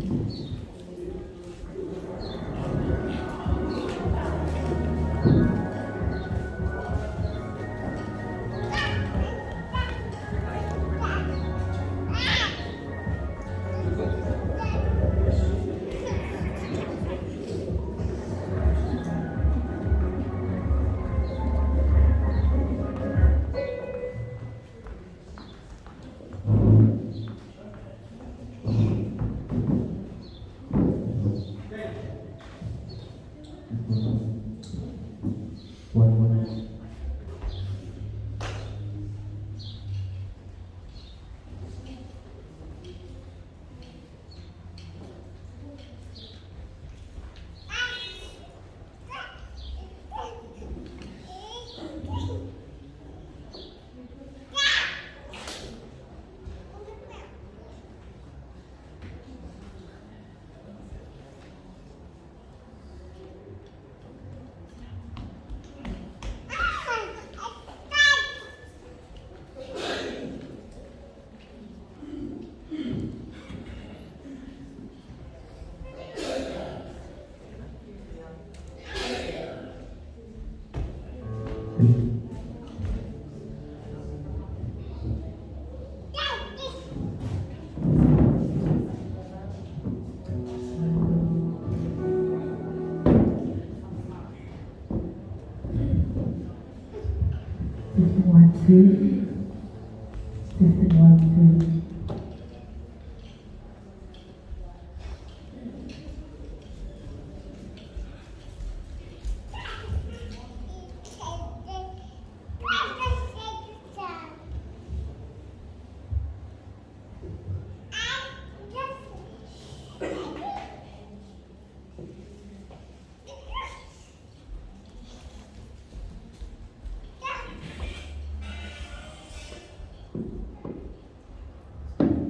One. Testing 1, 2. Testing 1, 2.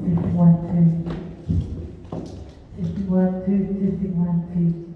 Testing 1, 2. Testing 1, 2. Testing 1, 2.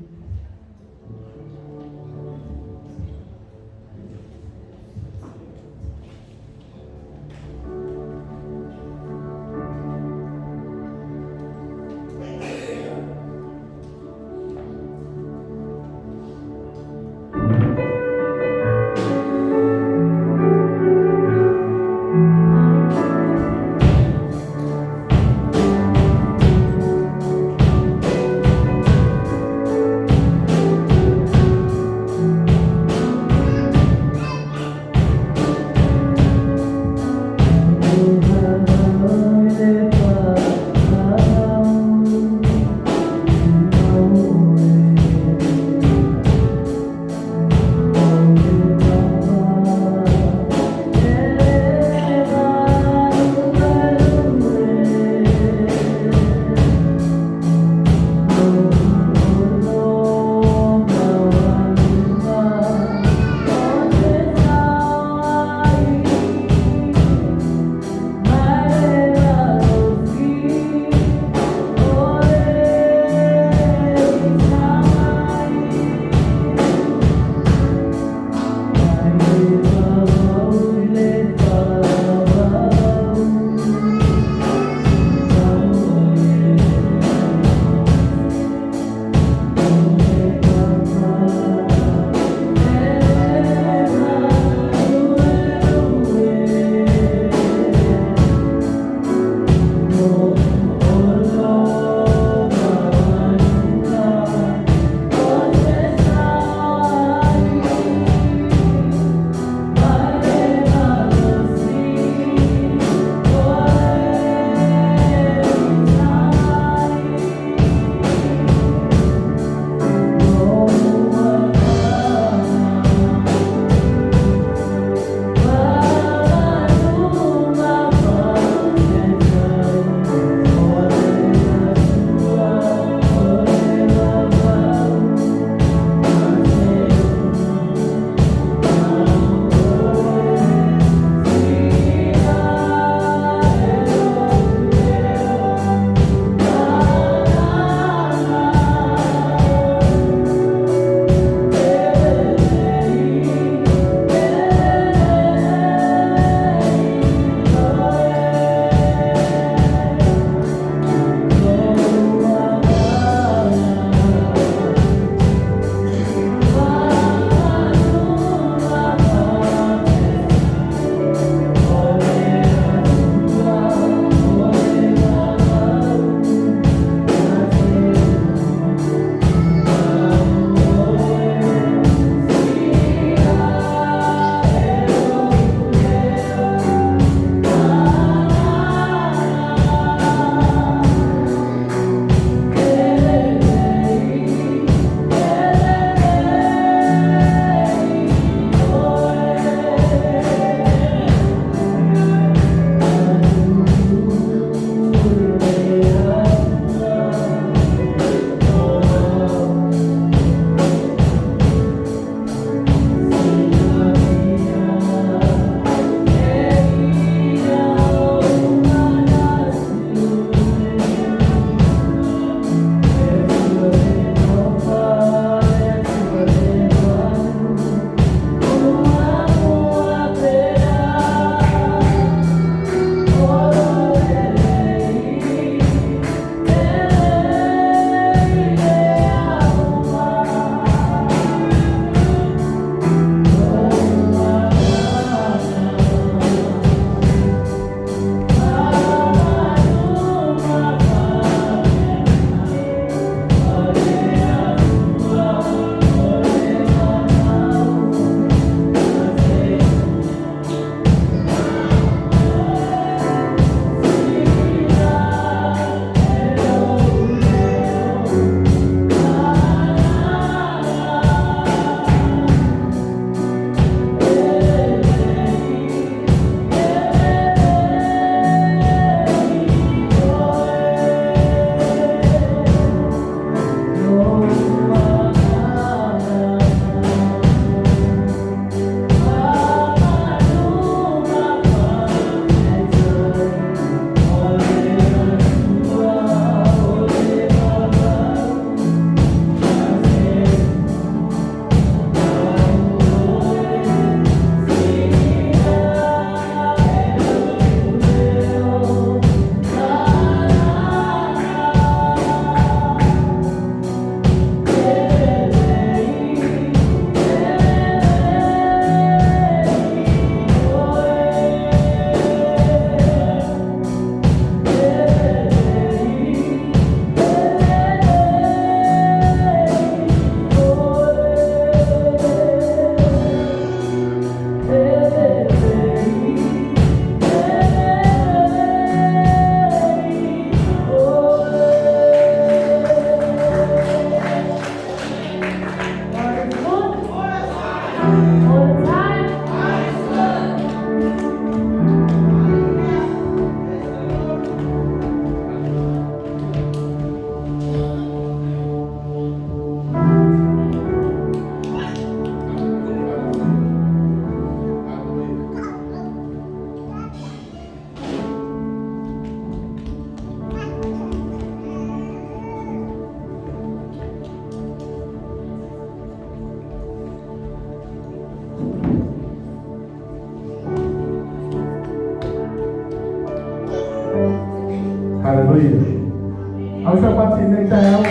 taeao.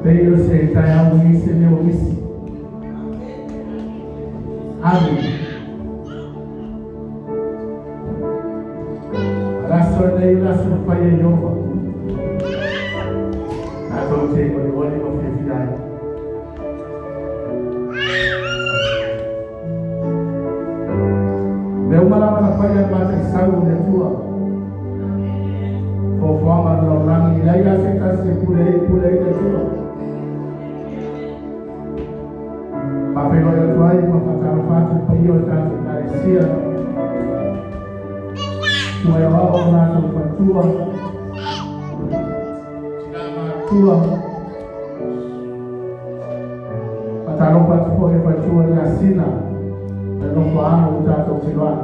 Pei o se taeao ua i ai se mea ua misi. Amene. O le aso lenei o le aso na fai e Ieova. Tatou te olioli ma fiafia ai. Mea uma lava na fai a le mataisau o le Atua. Foafoaga o le lalolagi, e leai lava se tasi e pule ai, e pule ai le Atua. Faafeiloai atu ai ma faatalofa atu i le paia o le tatou Ekalesia. Susuga i aoao ma latou faletua, tina matutua. Faatalofa atu foi i le faletua ia Sina, le nofoaga ua tatou feiloai.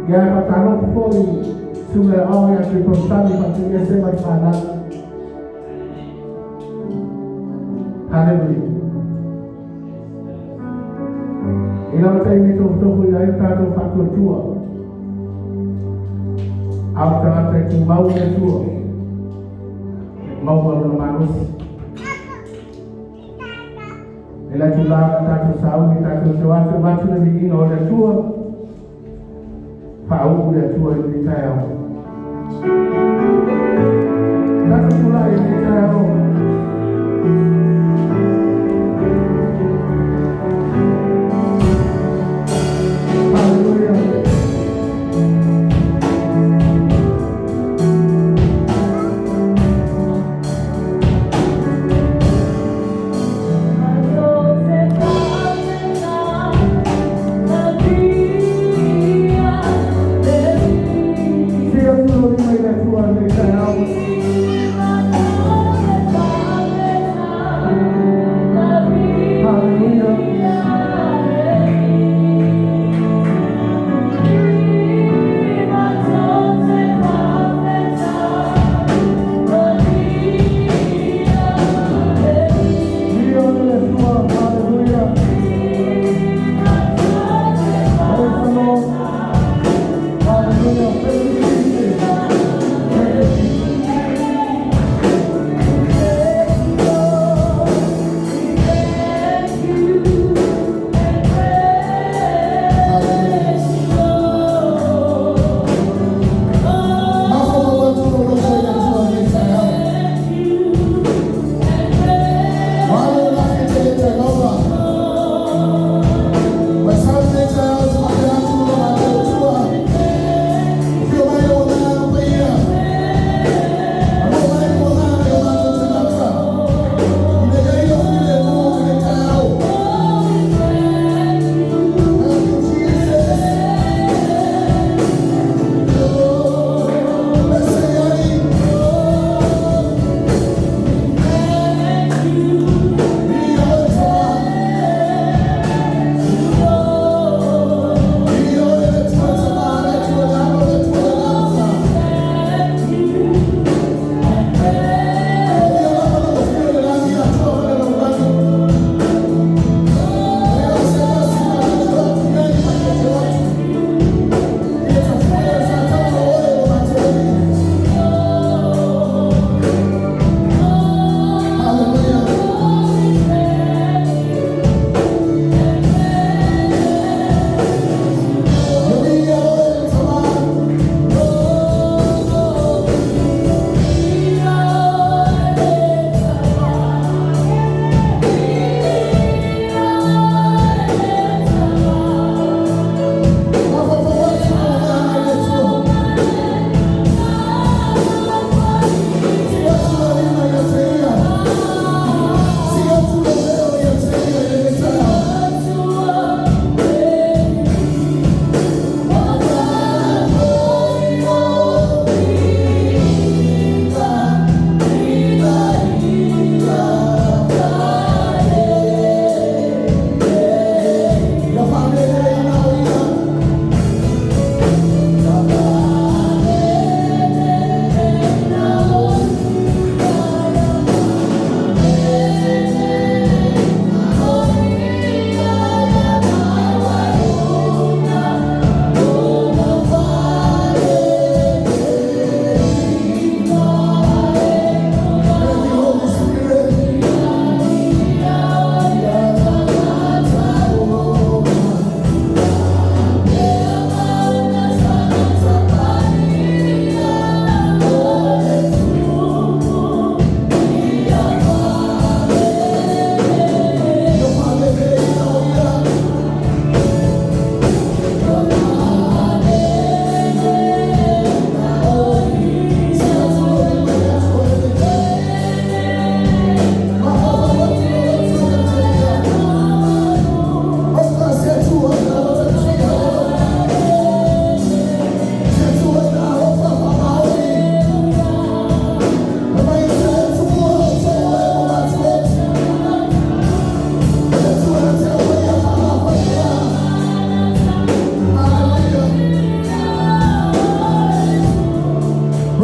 Ia faatalofa foi i susuga i aoao ia Tuipausami faatuiese mai fanau. Haleluia. I lava taimi e tofutofu ina ai le tatou faatuatua. A o le tagata e tumau i le Atua, e maua lona malosi. E le tulaga tatou sauni tatou te o atu e avatu le viiga o le Atua, faauu le Atua i lenei taeao. Tatou tulai i lenei taeao. Hallelujah. Sia tu lo lima i le Atua.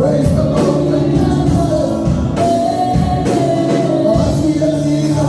Praise the Lord. Thank you, Jesus. Abathi uyalika.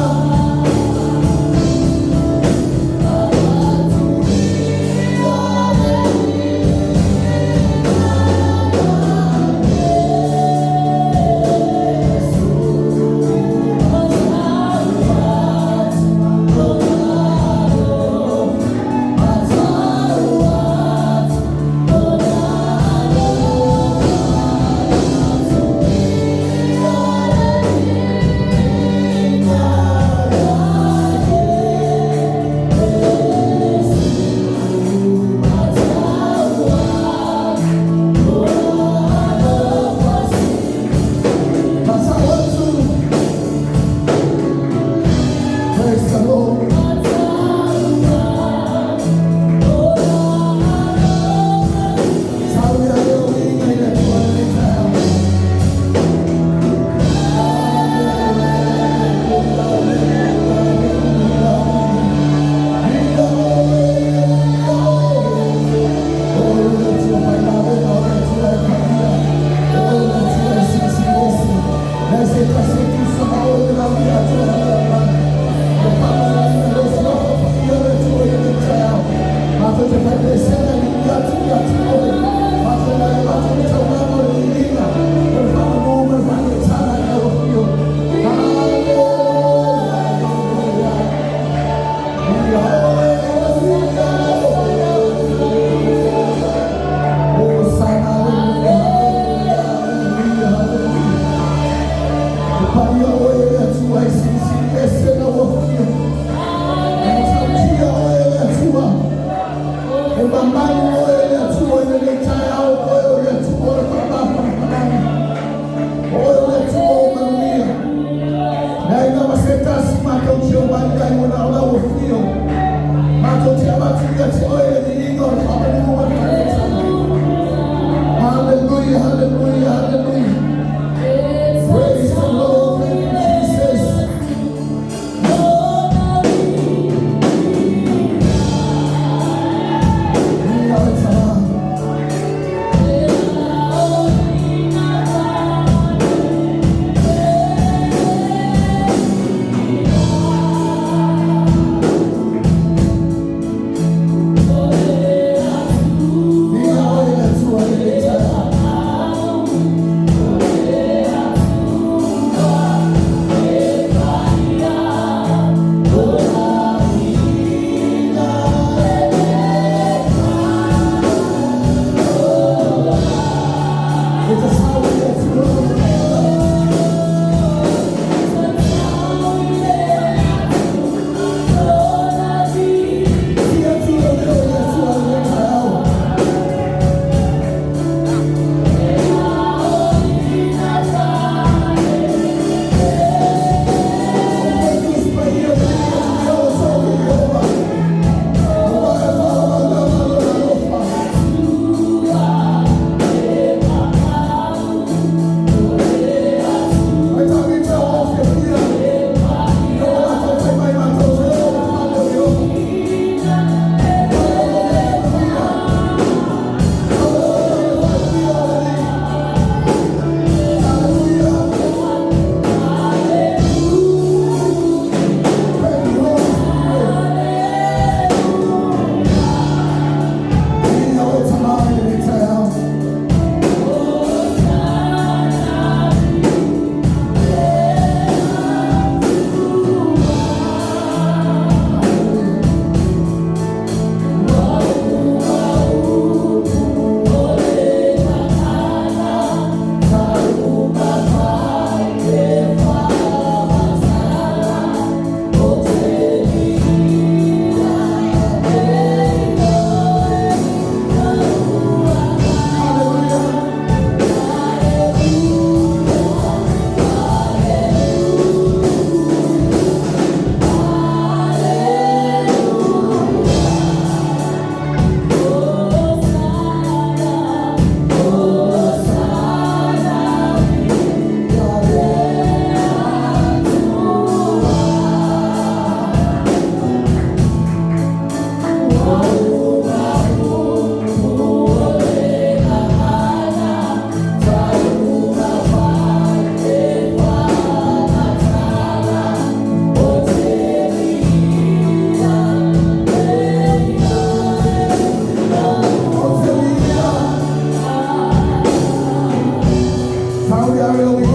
Tau le ave o i le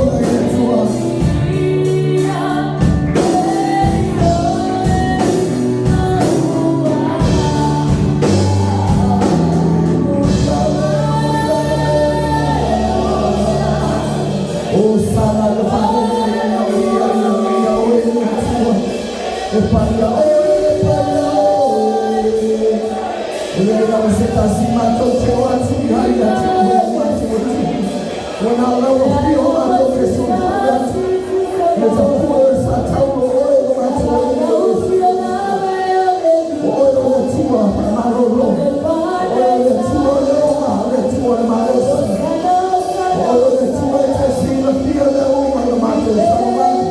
Atua. O sala le fale o ia ia o le Atua. E paia oe, e paia oe. E le na se tasi matou te o atu i ai ia te oe matou te. Ua na o lau afio matou te soifua atu. Le tapua o le sa taulo oe o matou e o le O oe o le Atua faamalolo. O oe o le Atua o le oga, o le Atua o le malosi. O oe o le Atua e te silafia mea uma i le matou saumalu.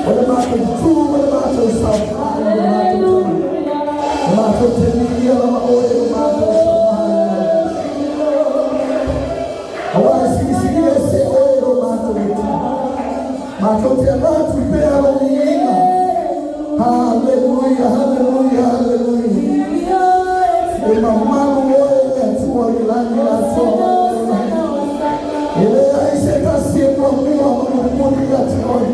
O le matou tu ma le matou saofai ma le matou tagata. O matou te viia lava oe o matou saumalu. Aua e silisili ese oe lo matou Atua. Matou te avatu pea lou viiga. Haleluia, haleluia, haleluia. E mamalu oe le Atua i lagi atoa. E leai se tasi e muamua ma mulimuli ia te oe.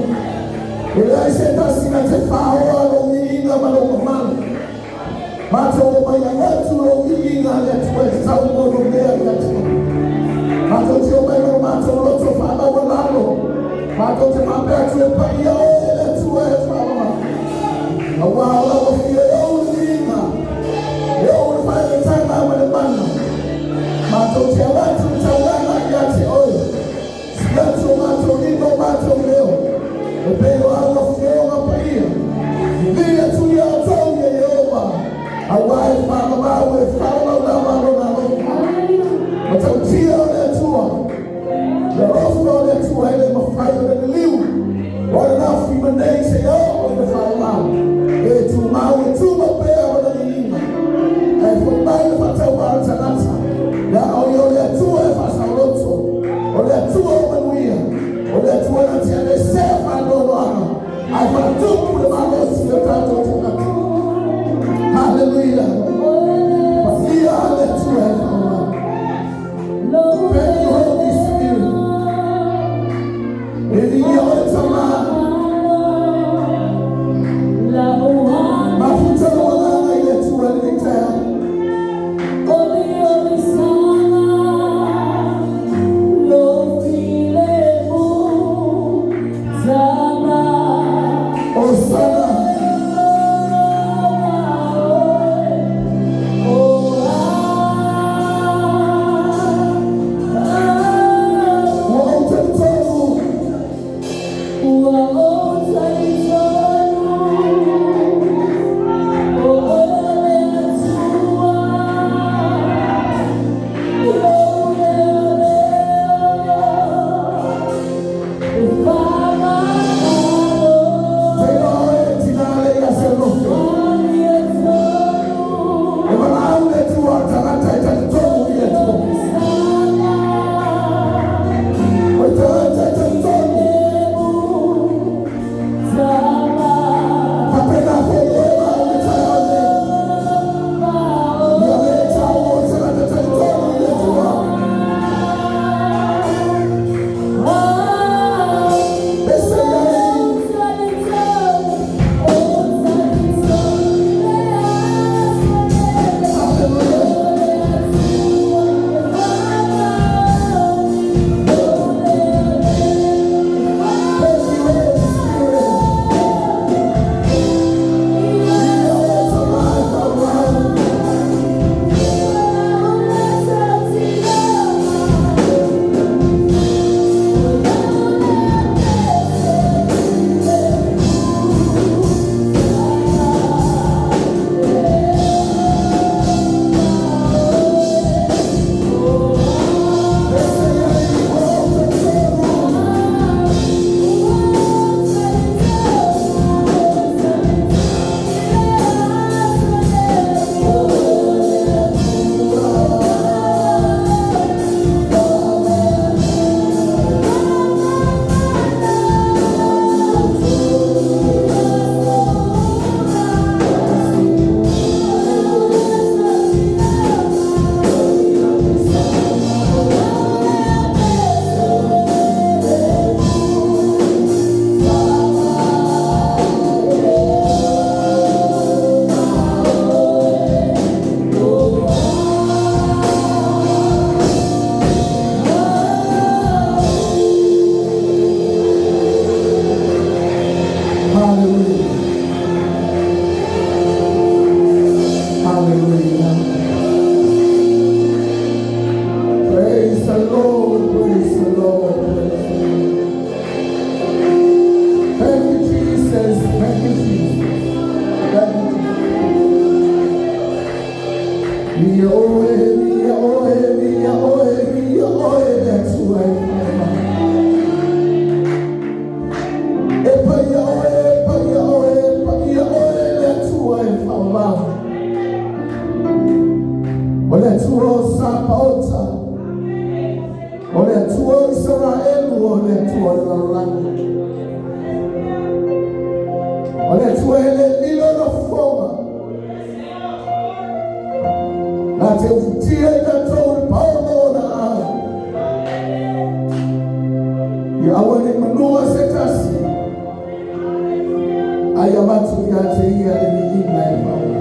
E leai se tasi na te faaoa lou viiga ma lou mamalu. Matou omai avatu lou viiga le Atua e tatau mo lumea i le Atua. Matou te omai lo matou loto faamaualalo. Matou te faapea atu e paia oe le Atua e faamamalu. Aua o lau afio e ou le viiga. E ou le faaeletaga ma le mana. Matou te avatu le taulaga ia te oe. Sii atu o matou lima o matou leo. E pei o au afioga paia. Viia atu ia outou ia Ieova. Aua e faamamau e faamamau lava lona alofa. Matautia o le Atua. Le alofa o le Atua e le mafai ona liliu. O le lafi ma nei seia oo i le faamamau. E tumau e tumau pea ona viiga. Ae foi mai le faatauvaa o le tagata. Ia o ia o le Atua e faasaoloto. O le Atua o manuia. O le Atua na te aveesea faanoanoaga. Ae faatupu le malosi o tatou tagata. Haleluia. Paia le Atua e faamamalu. Thank you, Holy Spirit. E viia oe Tama. Mafuta lou agaga i le Atua i lenei taeao. Hosana. o le Atua o le lalolagi. O le Atua e le lilo na fofoga. Na te ufutia i tatou le paolo o na au. Ia aua nei manua se tasi. Ai avatu ia te ia le viiga e faoga.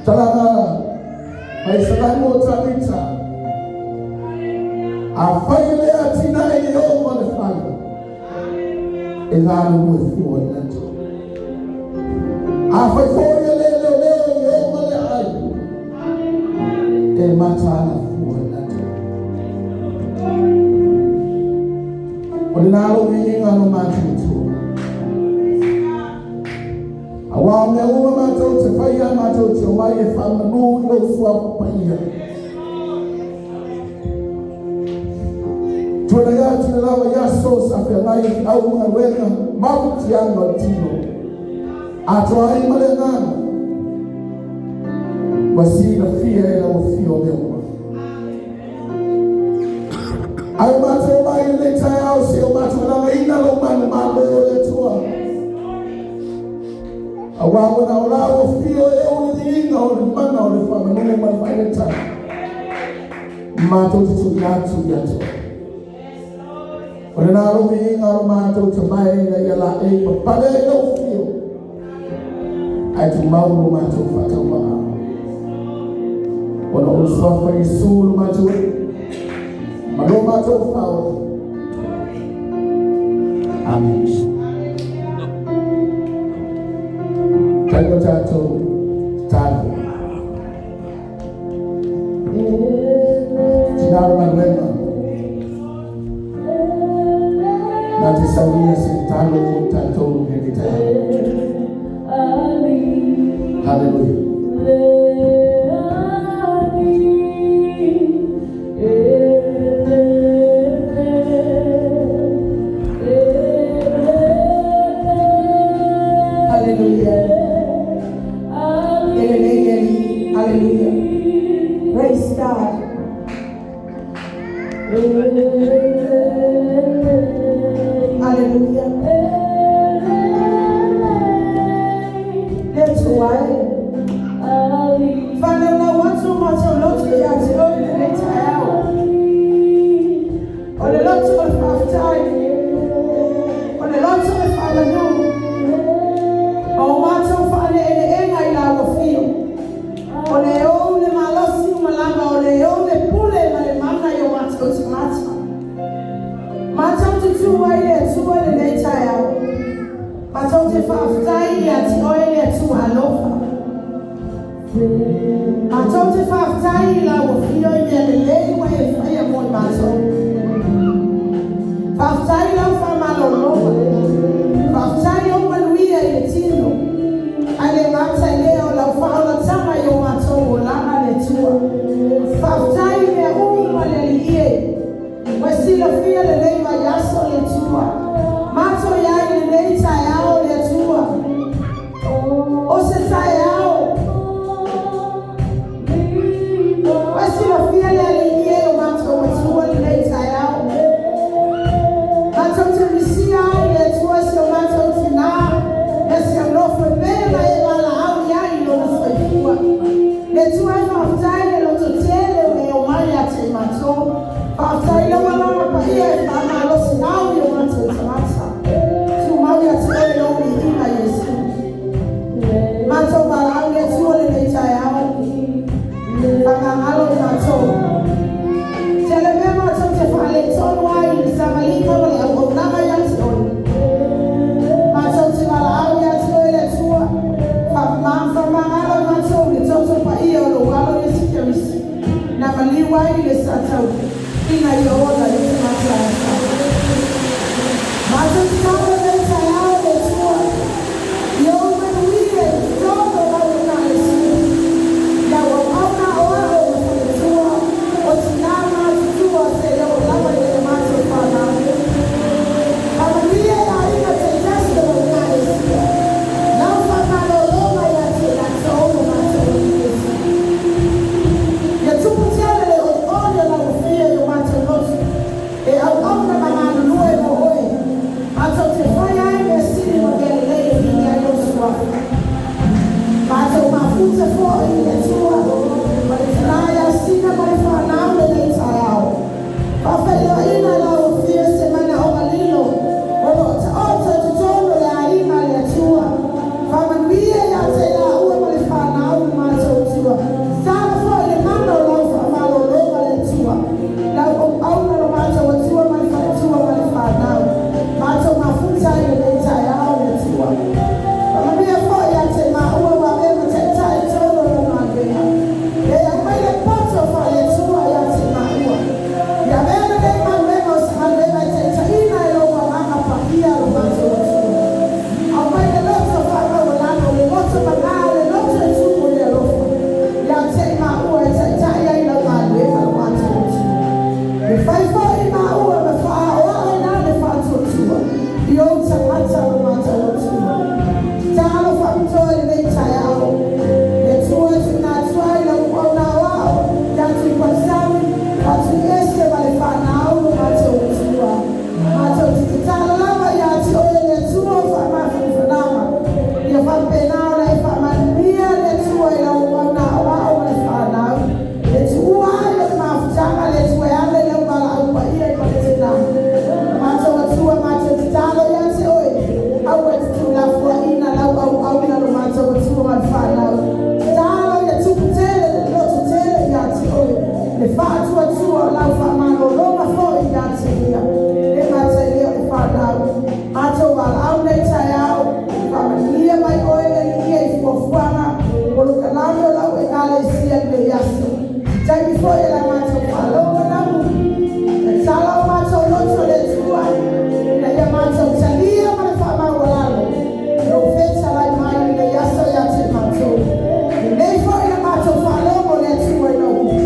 Talaga mai Salamo o Tavita. Afai le atinae i o ma le fale. E galulue fua i latou. Afai foi e le leoleo i o ma le ai. E mataala fua i latou. O le nalo viiga no matuatua. Auā o mea uma matou te faia matou te omai e faamanu i lou suafa paia. Tuanai atu le lava i aso sa feagai au ma galuega mafatiaga o le tino. Atoa ai ma le agaga. Ua silafia e lau afio mea uma. Ai matou mai i lenei taeao se o matou lagaina lou manumalo o le Atua. Auā ua na o lau afio e ou le viiga o le mana o le faamanu ma le faaletala. Matou te tuuina atu ia te oe. O lena lou viiga o lo matou tamae ina ia laei papale ai lau afio. Ae tumau lo matou faatauvaa. Ona o le suafa Iesu lo matou Alii. Ma lo matou Faaola. Amen. Taimo tatou tatalo. Tina le maluega. Na te saunia se tatalo mo tatou i lenei taeao. Hallelujah. Hallelujah. Hallelujah. Praise God. Hallelujah. Let's why. Father, now what so much of Lord ia te oe i lenei taeao. O le loto o le faafetai. O le loto o le faamanu. O matou faaleeleega i lau afio. O le ou le malosi uma lava, o le ou le pule ma le mana i o matou tagata. Matou te tu ai le Atua i lenei taeao. Matou te faafetai ia te oe le Atua alofa. Matou te faafetai i lau afio i mea lelei ua e faia mo i matou. Faafetai lau faamalologa. Faafetai ou manuia i le tino. Ae le gata i lea o lau faaolataga i o matou olaga le Atua. Faafetai i mea uma le Alii e. Ua silafia lenei vaiaso le Atua. Matou iai i lenei taeao le Atua. O se taeao. Ua silafia le Alii e o matou Atua lenei taeao. Matou te misia ai le Atua si o matou tinā. Ia si au nofo e pei ona e valaau i ai i lona soifua. Le Atua e faafetai le lototele o e omai ia te i matou. Faafetai lau Agaga Paia e faamalosiau i o matou tagata. Tumau ia te oe lou viiga Iesu. Matou valaau le Atua lenei taeao. Faagagalo i matou. Tele mea matou te faaletonu ai i le savaliga ma le auaunaga ia te oe. Matou te valaau ia te oe le Atua. Faamagalo i matou i le toto paia o lou alo Iesu Kerisi. Na maliu ai i le sa ina ia ola i tagata a Samoa. Matou te tatalo lenei taeao le Atua. Ia ou manuia i totonu o lau Ekalesia. Lau auauna aoao ma faletua, o tinā matutua seia oo lava i nai a matou fanau. Faamanuia i aiga taitasi o lau Ekalesia. Lau faamalologa ia te i latou o matou Alii Iesu. Ia tupu tele le olioli faatuatua o lau faamalologa foʻi ia te ia, e le gata i lea o le fanau. Matou valaau nei taeao, faamanuia mai oe le Alii i fuafuaga polokalame o lau Ekalesia i lenei aso. Taimi foi e la matou faalogo namu, tatala o matou loto le Atua, ina ia matou talia ma le faamaualalo, lou fetalai mai i lenei aso ia te matou. Lenei foi le matou faalogo le Atua i lau upu,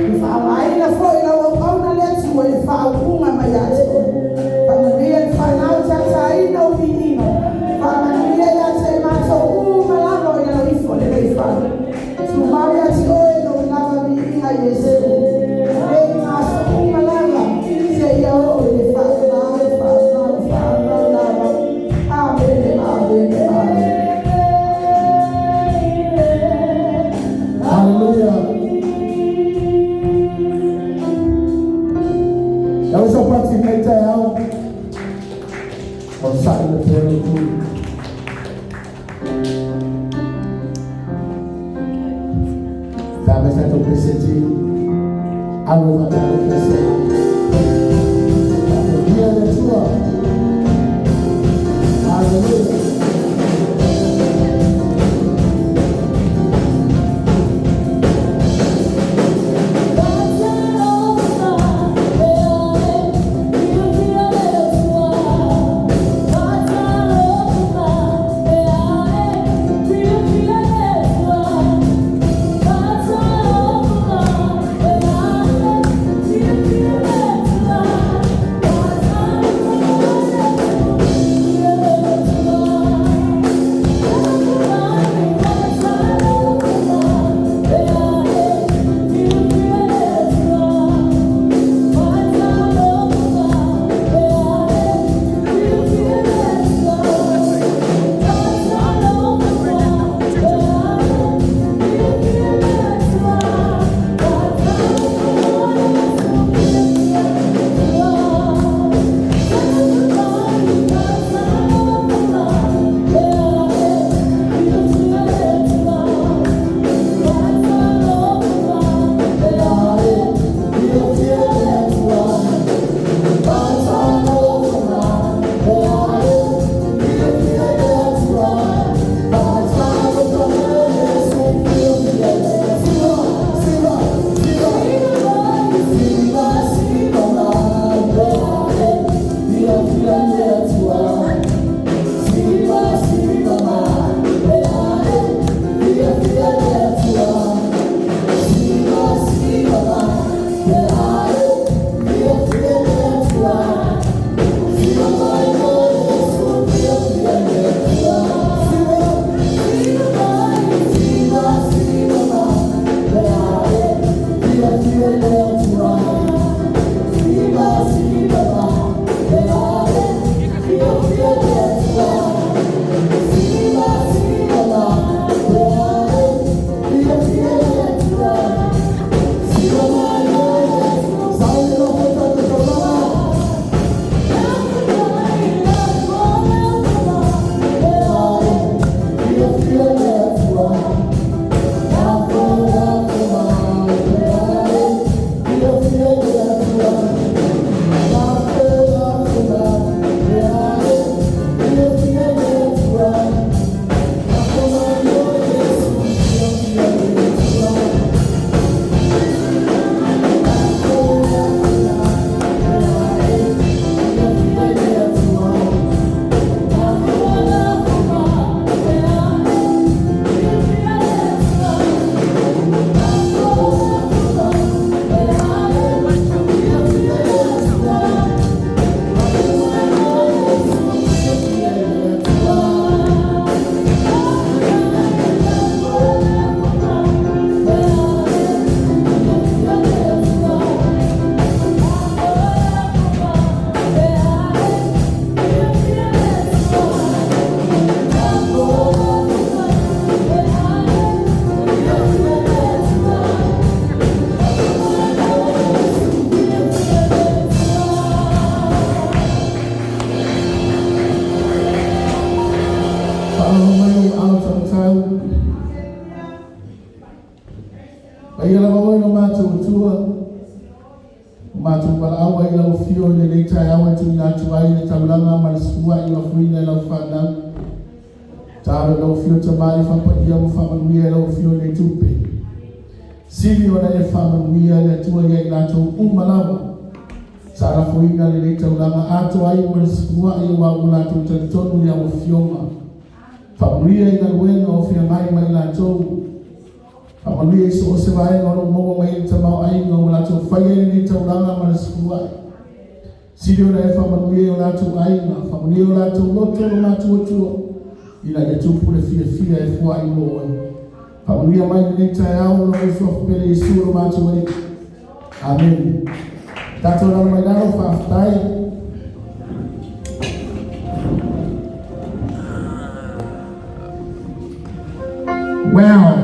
i faaaogaina foi lau auauna le Atua i le faaupuga mai ia te oe. Faamanuia le fanau tataina o viiga, faamanuia ia te matou uma lava o i lalo ifo o lenei fale. Tumau ia te oe lou lava viiga Iesu, nei ma aso uma lava, seia oo i le faavavau, faavavau, faavavau lava. Amene, amene, amene. Haleluya. Yaweza pati meta yao. Onsai le pelo tu. Dame sa to presenti. Alo va ta presenti. Dia le tua. Haleluya. Yeah. Ua matou valaau ai i lau Afio i lenei taeao e tuuina atu ai le taulaga ma le sefuluai lafoina i lau fanau. Tatalo i lau Afio Tamalii faapaia ma faamanuia i lau Afio i le tupe. Sili ona e faamanuia le Atua ia i latou uma lava sa lafoina lenei taulaga atoa ai ma le sefuluai aua ua latou talitonu i lau Afioga. Faamanuia i galuega o feagai ma i latou. Faamanuia i so o se vaega o lo o maua mai ai le tamaoaiga ua latou faia ai lenei taulaga ma le sefuluai. Sili ona e faamanuia i o latou aiga, faamanuia i o latou loto le matuatua, ina ia tupu le fiafia e fua'i mo oe. Faamanuia mai lenei taeao o lou uso pele Iesu lo matou Alii. Amene. Tatou lalo mai lalo, faafetai. Well,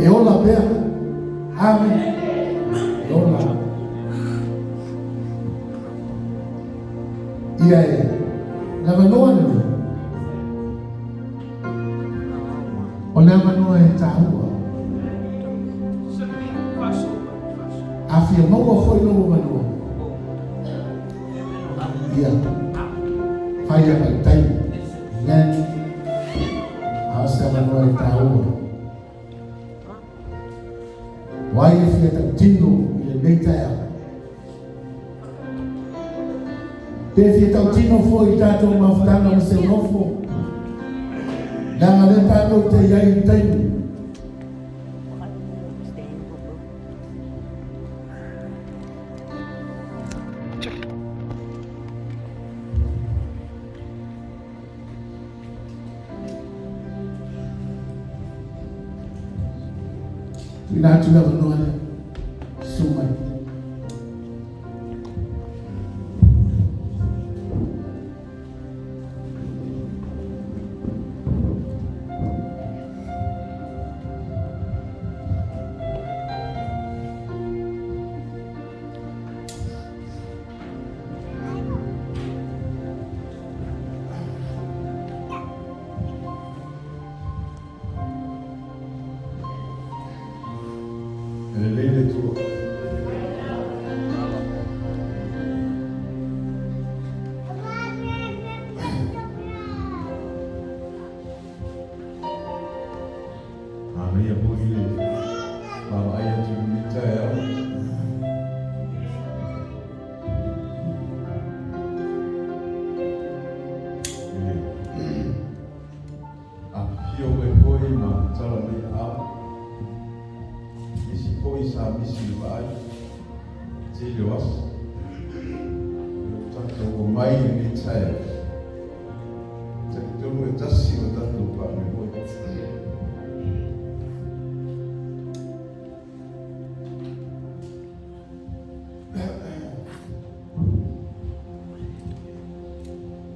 e ola pea. Amen. E ola. Ia e lavanoa lenei. O le avanoa e tāua. A fia maua foi lou avanoa. Ia, fai ana i taimi. Amen. A o se avanoa e tāua. O ai e fia tautino i lenei taeao. Pe fia tautino foi i tatou mafutaga ma se nofo. Leaga lea tatou te iai i taimi. Tuuina atu le avanoa lea. Susu mai. E lelei le Atua. Manaia foi le vaavaai atu i lenei taeao. I le afifio mai foi ma tala mai aao. Nisi foi sa misi i le vaai, tele o aso. Ua tatou omai i lenei taeao. Talitonu e tasi o tatou faamoemoe.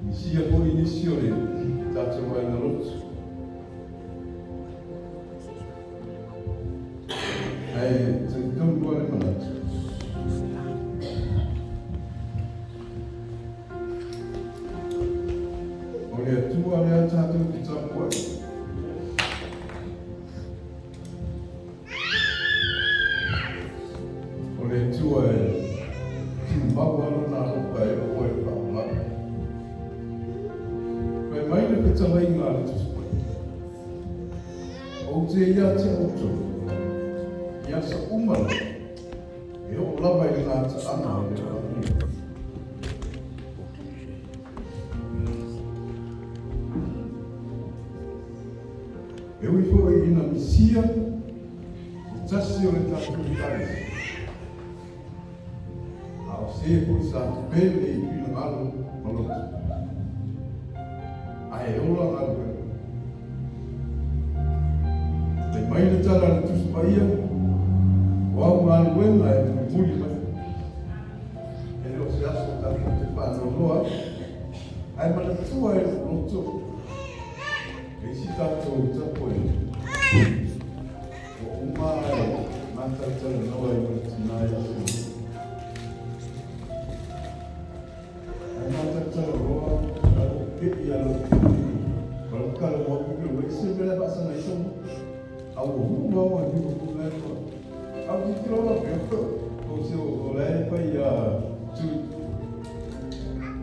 Misia foi nisi o le tatou aiga lotu. Ae talitonu lava le manatu. O le Atua lea tatou te tapuai. O le Atua e tumau lava lona alofa e oo ai i le faavavau. Fai mai le fetalaiga a le Tusi Paia, Ou te ia te outou, i aso uma lava, e oo lava i le gataaga o le lalolagi nei. E ui foi ina misia se tasi o le tatou Ekalesia, a o se foi sa pele i finagalo ma loto, ae ola galuega. Fai mai le tala a le Tusi Paia, o au galuega e mulimuli mai. E le o se aso tatou te faanoanoa ai, ae manatua e lou loto e isi tatou tapuaiga. Ua uma e matalatalanoa ai ma le tina ia Sulu. Ae matalatalanoa a lou pe'i a lou pe'i ma lou talanoa atu i le ese mea la e faasaga ai sau motu. Au hu ma wa ni ko la ko. Au ki tiro la pe ko. O se o la e pa ia tu.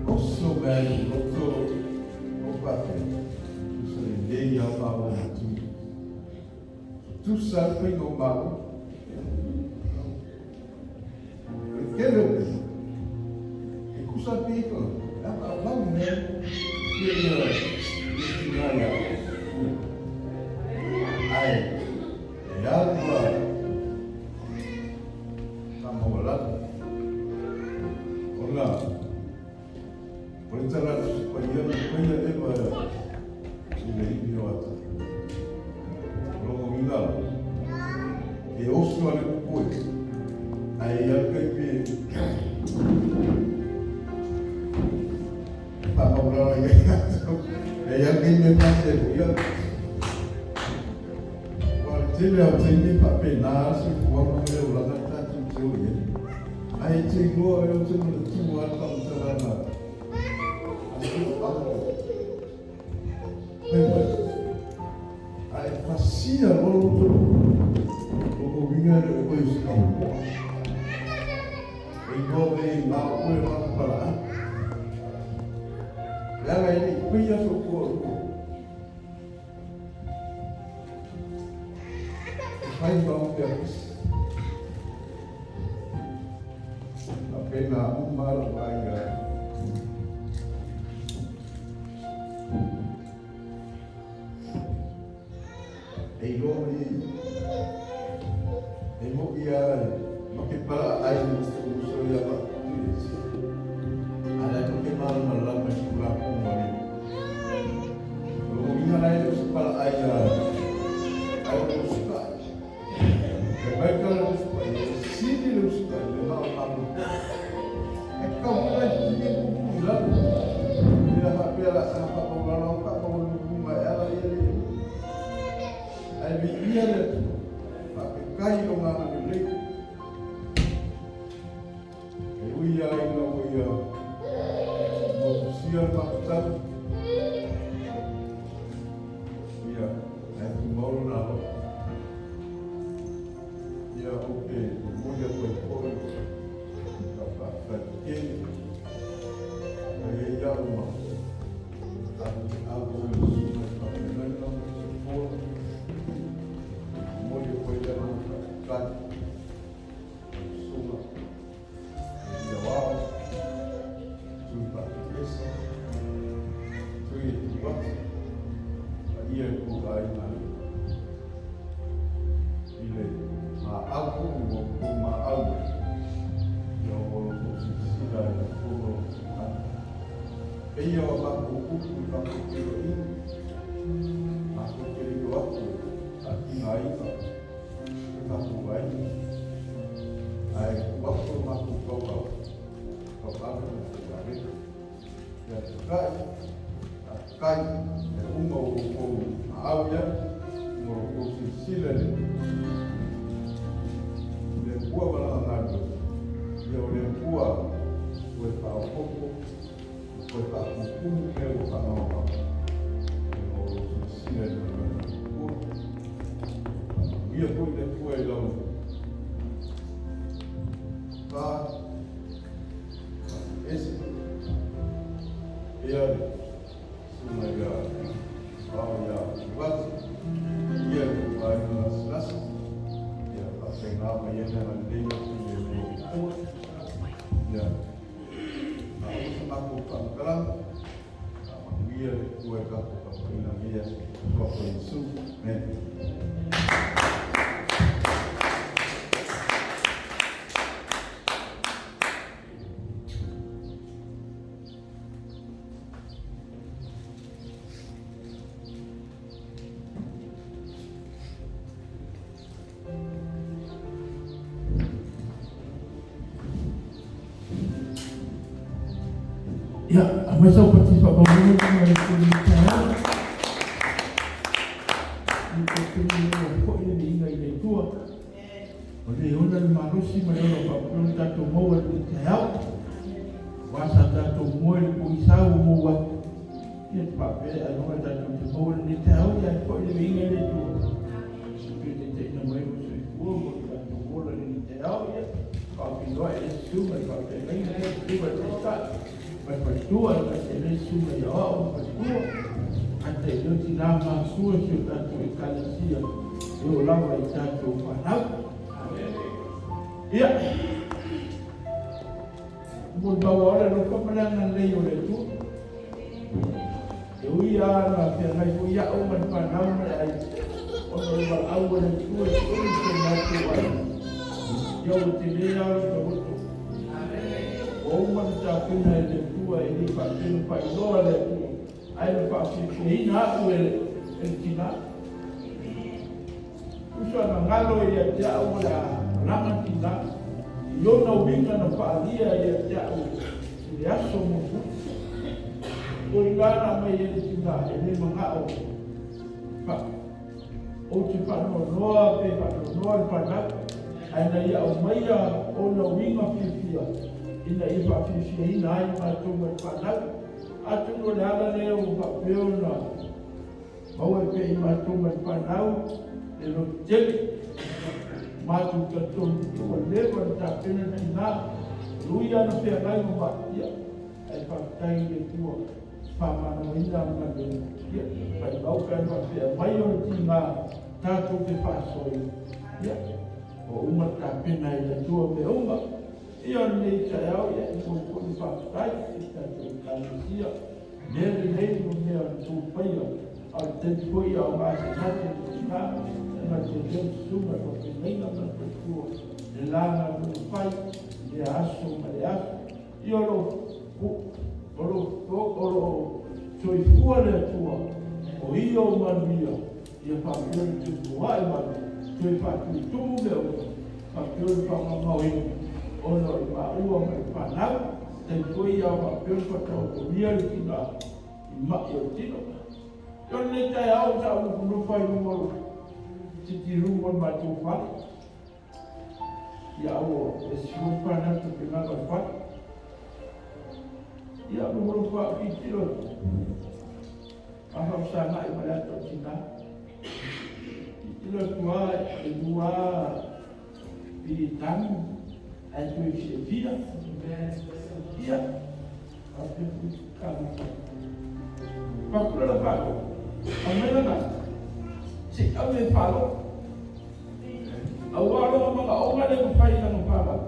O so me o to o pa pe. Tu se le ia pa o tu. Tu sa pe no ma. Ke le e kusa pe ko. La pa la me. Ia ia. Ia ia. Ai. E alua tamawalala. Ona o le tala paia paia le ma i le ivi o ata. Longo winga e oso ale kukoe. Ai al kai pe tamawalala ia. E al kai me pase ia. Tele au teine pa pe nā se kua ma le o langa tātou te o ia. Ai te iloa e o te mana tū a ka o te rana. A te o ao. Pai mai. Ai pasia lolo to. O ko winga le o koe si kau poa. E iloa me ngā oe rā para a. Le ala i pia so kua o. Fai mau pea kusi. A pena umara vai a. E iloa i e mo ia ma ke para ai no so ia pa tu ala ko ke mala mala ma si kula ko ma ni lo inga na ile so para ai a ai o suka e mai ka lo suka e si ni lo suka le ma ma e ka mo na ni ku ku la ni la pa pe la sa pa pa la pa pa ku ma ala ia le ai bi ia le pa ke kai o ngā le e ui ai no ia mo sia pa ta ia ai tu mau na ho ia o ke mo ia ko ko ka pa pa ke ai ia o ma a a o su pa na na mo mo ia ko ia no ka sunga ia wao tu pa esa tu i tu wati a ia ku ai na i le ma au ku mo ku ma au ia o lo ko si si la ia ko lo a e ia o ma ku ku ku ka ku ke o i ma ku ke ri ko aku a ki ngā ika ka ku ai ai ku aku ma ku kau kau kau kau ku ka re ia te kai a kai e uma o ko au ia mo ko si sila le le pua wala ngā ia o le pua o e wha o koko o e wha kukumu e o wha ngā o si sila le pua ia ko i le pua i lau pa ese ia le suna ia au ia wati ia ko ai na lasa ia pa se ngā ma ia na le ia le pua ia a o sa ma ko pa kala a ma ia le pua ka ko pa ina ia ko ko su ne. Ia, a mai sau pati wha pamunga ma le kuri tae. I te tini o ko i le inga i le tua. O le ona le malosi ma le ona wha tātou maua le te au. Wā sa tātou moe le po i sau o mō wā. Ia te papere a nonga tātou te maua le te au ia ko i le inga i le tua. Atua e na te le susuga i aoao ma faletua, gata i lea o tinā matutua o si o tatou Ekalesia e oo lava i tatou fanau. Ia, molimau lava le alofa ma le agalelei o le Atua. E ui lava na feagai foi au ma le fanau ma le aiga, ona o le valaau a le Atua e tolu si o matou aiga. Ia ua tele lava lo ta loto. Ua uma ona tapena e le Atua e le i faapea ona faailoa le Atua, ae na faafiafiaina au e le tina. Tusa na galo ia te au o le a malaga tina i ona uiga na faaalia ia te au i le aso mulimuli. O i la na aumai ai le tina e le manao fa ou te faanoanoa pe faanoanoa le fanau, ae na ia aumaia ona uiga fiafia ina ia faafiafiaina ai matou ma le fanau. Atonu o le ala lea ua faapea ona maua ai pea i matou ma le fanau le lototele. Matou talitonu ua leva ona tapena le tina, ui lava na feagai ma maʻi, ae faafetai i le Atua faamagaloina le galuega. Ia, maumau pe ana faapea mai o le tiga tatou te faasoaina. Ia, ua uma ona tapena e le Atua mea uma. Ia, o lenei taeao, ia, e momoli foi le faafetai i le tatou Ekalesia. Mea lelei ma mea o le tou faia, a o le taimi foi a o gasegase le tina, e na te leo susuga i faafeagaiga ma le faletua, le la galuega fai, i lea aso ma le aso. Ia o lo o lo o lo o soifua le Atua, o ia o manuia, ia faapea ona toe foai mai, toe faatutumu mea uma, faapea ona faamamaoina, ona o i maua ma le fanau, taimi foi a o faapea ona faataotolia le tina i mai o le tino. Ia o lenei taeao sa ou nofonofo ai i luma o le sitting room o le matou fale, ia a ua ese foi le fanau tapenaga o le fale. Ia nofonofo lava ou tilotilo atu, a faafesagai ma le ata o tina. Tilotilo atu lava e lua lava tanu ae toe fiafia. Ia, faapea foi talofa. Faapula la faalo, aumai lana, se i ave e faalo. Aua o lona manaoga lea na fai i lana fanau,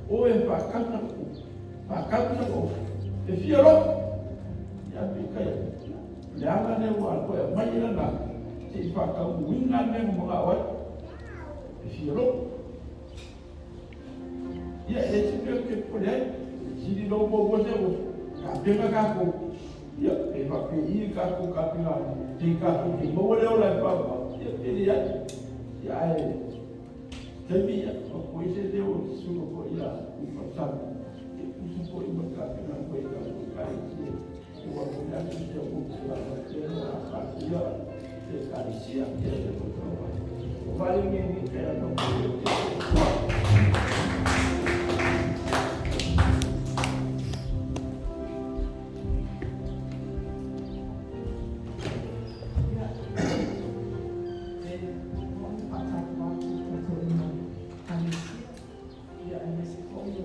o e faatau na upu, faatau na ofu, e fia loto. Ia peitai ane, o le ala lea ua toe aumai ai lana, se i faataunuuina le mea na manao ai, e fia loto. Ia, e leai se mea ou te popole ai, sili lou muamua se upu, tapena tatou, ia, pe faapei le tatou tapena, se i tatou te maua le ola e faavavau, ia pe leai. Ia, ae, taimi ia, o koe se leo o te susuga foi ia Tuifaasami, e tusa foi ma le tapena foi a tatou Ekalesia, aua foi le aso se upu sa faapea ona pasia se Ekalesia, ia se tausaga. O vale nei nei kai ana mo te Ia, e momoli faatalofa atu i le tatou Ekalesia, ia aemaise foi o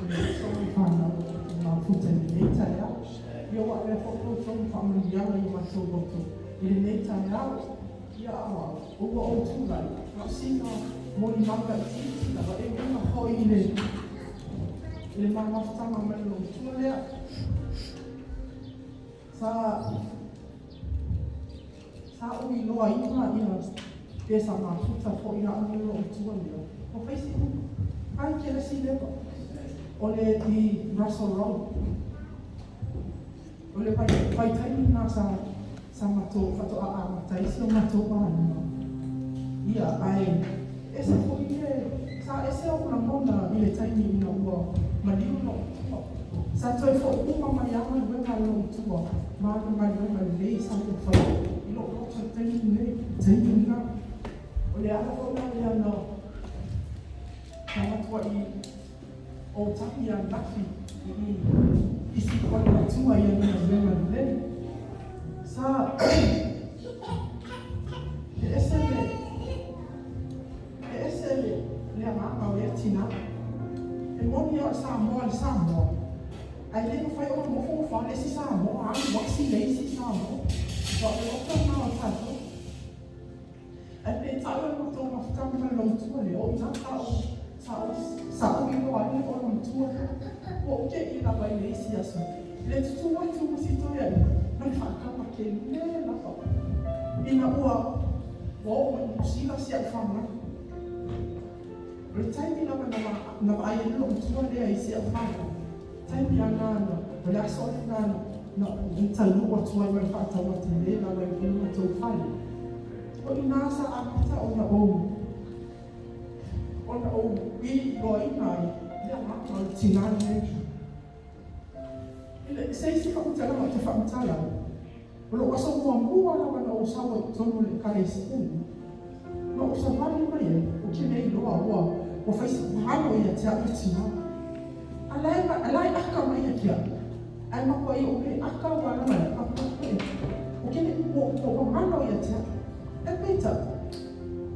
le uso ma le fanau o tatou mafuta i lenei taeao. Ia ua avea foi lo outou ma faamanuiaga i o matou loto i lenei taeao. Ia ua ou tulai, na o sina molimau laitiiti lava e uiga foi i le i le ma mafutaga ma le loomatua lea. Sa sa ou iloaina ia pe sa mafuta foi au ma le loomatua lea. Ua fai si ai ke le si leva o le i Russell Road. O le vaitaimi lena sa sa matou faatoa amata ai si o matou aiga. Ia, ae ese foi le, sa ese ou lagona i le taimi ina ua maliu lou matua. Sa toe foi uma mai lava galuega a lou matua ma ana galuega lelei sa ia faia i lou loto i le taimi lenei, le taimi lena. O le ala foi la lea na na matuai ou tagi ananafi i i i si matua i ana galuega lelei. Sa e ese le e ese le le agaga o lea tinā. E moni lava o le Samoa le Samoa, Ae le mafai ona nofo fa le isi Samoa alu asi le isi Samoa. Ua o le loto lena o tatou. Ae peitai o le matou mafutaga ma le loomatua lea, o i ina sa ou sa ou sa ou iloa ai le loomatua lea. Ua ou te'i lava i le isi aso i le tutū atu ma si toeaina ma le faatama tele lava ina ua ua oo mai i Niu Sila si au fanau. O le taimi lava na na vaai ai le loomatua lea i si au fanau, taimi lava lena o le aso lena na na taunuu atu ai ma le faatama tele lava i le matou fale. O i ina sa amata ona ou ona ou iloaina ai le agaga o le tinā lenei. I le se isi faamatalaga ou te faamatala ai, o lou aso muamua lava na ou sau ai i totonu o le Ekalesia lenei, na ou savali mai ai, ou te le iloa ua ua fai si alo ia te au le tinā. A la e a la e aka mai ia te au, ae matuai ou le aka aua lava e aka ou te le ua ua galo ia te au. Ae peitai,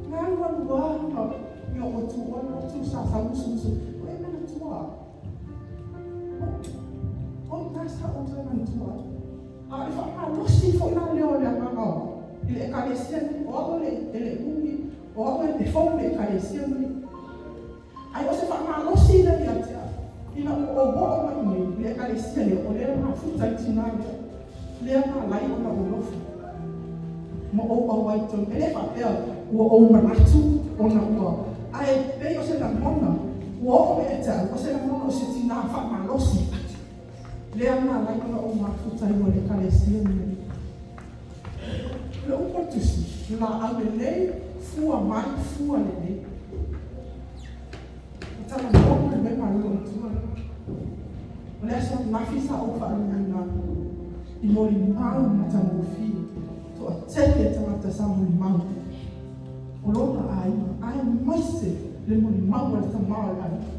na alu alu lava ma ua tu ua lotu sa sau musumusu, ua e manatua au. O i ina sa ou toe manatua ai. A o le faamalosi foi la lea o le agaga o au i le Ekalesia lenei, o au e le umi, o au e fou i le Ekalesia lenei. Ae o se faamalosi lea ia te au, ina ua ou oo mai i inei i le Ekalesia lea, o lea e mafuta ai tinā lea, lea na ala ai ona ou nofo ma ou auai i totonu. E le faapea ua ou manatu ona ua, ae pei o se lagona ua oo mai ia te au, o se lagona o se tinā faamalosi lea na ala ai ona ou mafuta ai ma le Ekalesia lenei. O le upu a le Tusi, laau lelei, fua mai, fua lelei. O talanoa ma le mea malolo matua lea. O le aso ananafi sa ou faaluaina i molimau matagofie, toatele tagata sa molimau o lona aiga, aemaise le molimau a le tama o le aiga.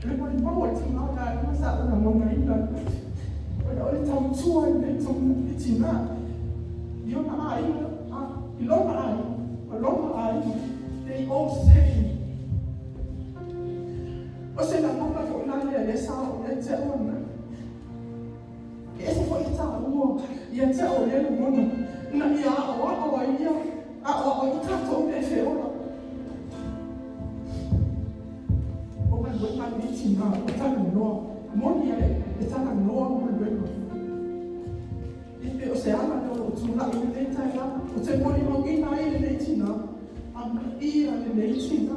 O le molimau a le tama o le aiga sa ou lagonaina ona o le tautua i lenei tinā i ona aiga, i lona aiga, ma lona aiga, they all same. O se lagona foi la lea lea sa oo ia te au ananafi. E ese foi le taua ia te au o lea lagona ina ia aoao ai ia, aoao ai i tatou le feola. O galuega a lenei tinā ua talanoa, moni a le talanoa ma galuega. E pei o se ala lea o lou tulai i lenei taeao, ou te molimauina ai lenei tinā, amuia lenei tinā.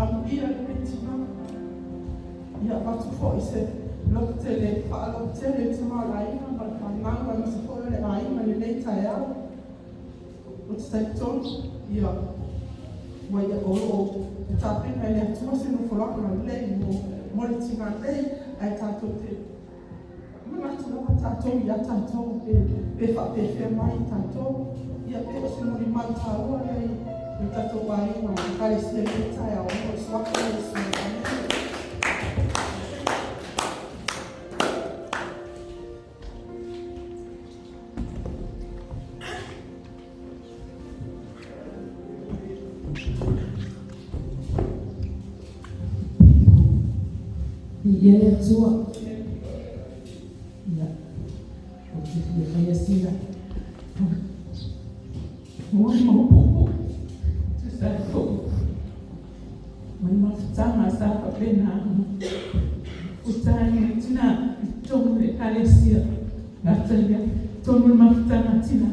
Amuia lenei tinā. Ia avatu foi se lototele, faalototele i le tamaoaiga ma le fanau aemaise foi o le aiga i lenei taeao. Ou te talitonu, ia, ua ia o lo o tapena e le Atua se nofoaga lelei mo mo le tinā nei, ae tatou te manatu lava tatou ia tatou pe pe faapefea mai tatou. Ia pe o se molimau taua lea i le tatou aiga o Ekalesia i lenei taeao, ona o le suafa o Iesu. Amene. Viia le Atua. Ia, ou te fia faia sina molimau puupuu tusa ai foi ma le mafutaga sa faapena ona mafuta ai lenei tinā i totonu o le Ekalesia. Gata i lea, totonu o le mafutaga a tinā.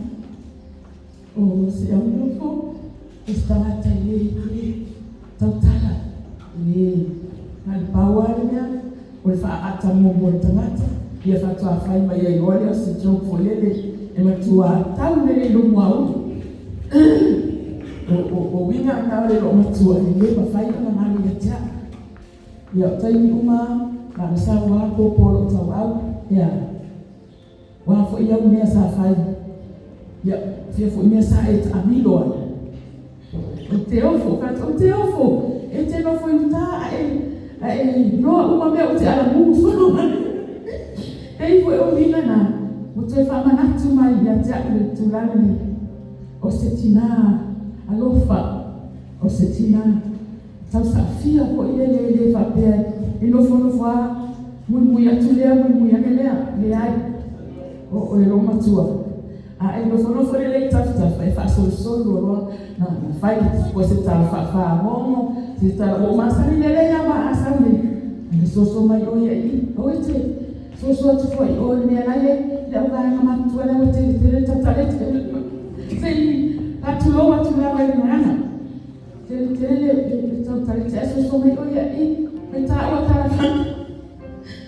O se aunofo, o se tagata e le le tautala, e le na o le pau lava le mea, o le faaata muamua i le tagata, ia faatoa fai mai ai loa lea o se joke foi lele e matua tau lelei i lou muaulu. O uiga na o le loomatua e le mafai ona galo ia te au. Ia, o taimi uma lava, na ona sau lava popo o lou tauau, ia, O a foi au mea sa fai, ia, fia foi mea sa e taamilo ai. Ou te ofo, fai atu, ou te ofo, e te nofo i uta ae, ae iloa uma mea ou te alamu solo ai. Pei foi o uiga na, ua toe faamanatu mai ia te au le tulaga nei, o se tinā alofa, o se tinā tausaafia foi lele e le faapea E nofonofo lava muimui atu lea muimui ane lea, leai. O oe lou matua. A e nofonofo lelei i tafatafa e faasolusolu loa na fai po se tala faafagogo se tala ua ou masani lelei lava a sau nei le soso mai oe ia i aua e te soso atu foi i o i le mea la e i ai le auvaega matutua lea ua teletele le tautala se i faatulou atu lava i le agaga teletele le tautaleti ae soso mai oe ia i mai taua tala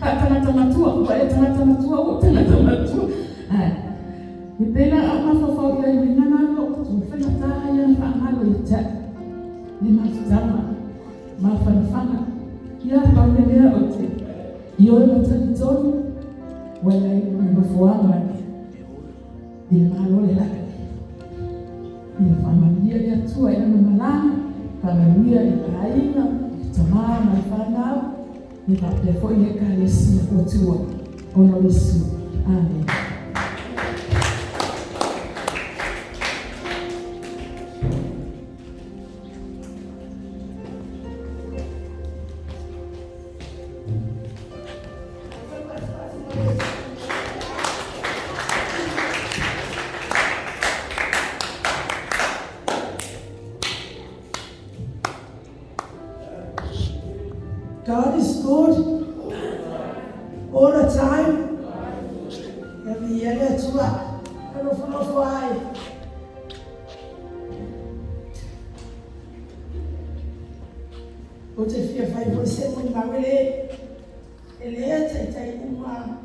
faatagata matua ua e tagata matua ua tagata matua ae e pei la a ou mafaufau i ai uiga na lou matua faigata ia na faagalo ia te au le mafutaga mafanafana ia pau le mea ou te ioe ma talitonu ua i ai lona nofoaga i le Malo o le lagi. Ia faamanuia le Atua i lana malaga, faamanuia i aiga, i tama ma le fanau, ia faapea foi le Ekalesia ua tuua ona o Iesu. Amene. God is good all the time. Ia viia le Atua e nofonofo ai. Ou te fia fai foi se molimau e le e le taitai uma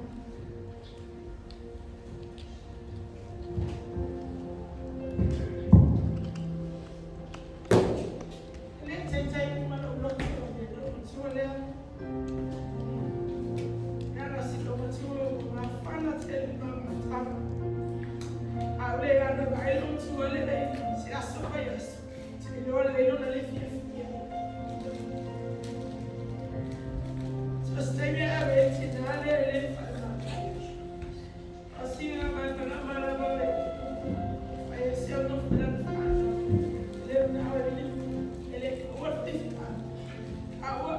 e le taitai uma lou loto e lou matua lea. E ala si lou matua ua mafana tele ma matala. A o le ana vaai lou matua lea i se aso mai aso. Te iloa lelei lona le fiafia. So se taimi e ave e tina lea e le faalavelave. A o sina malamalama lava e fai ai se au nofo i lana fanau. E le manao e le e le kaua le faifeau. A ua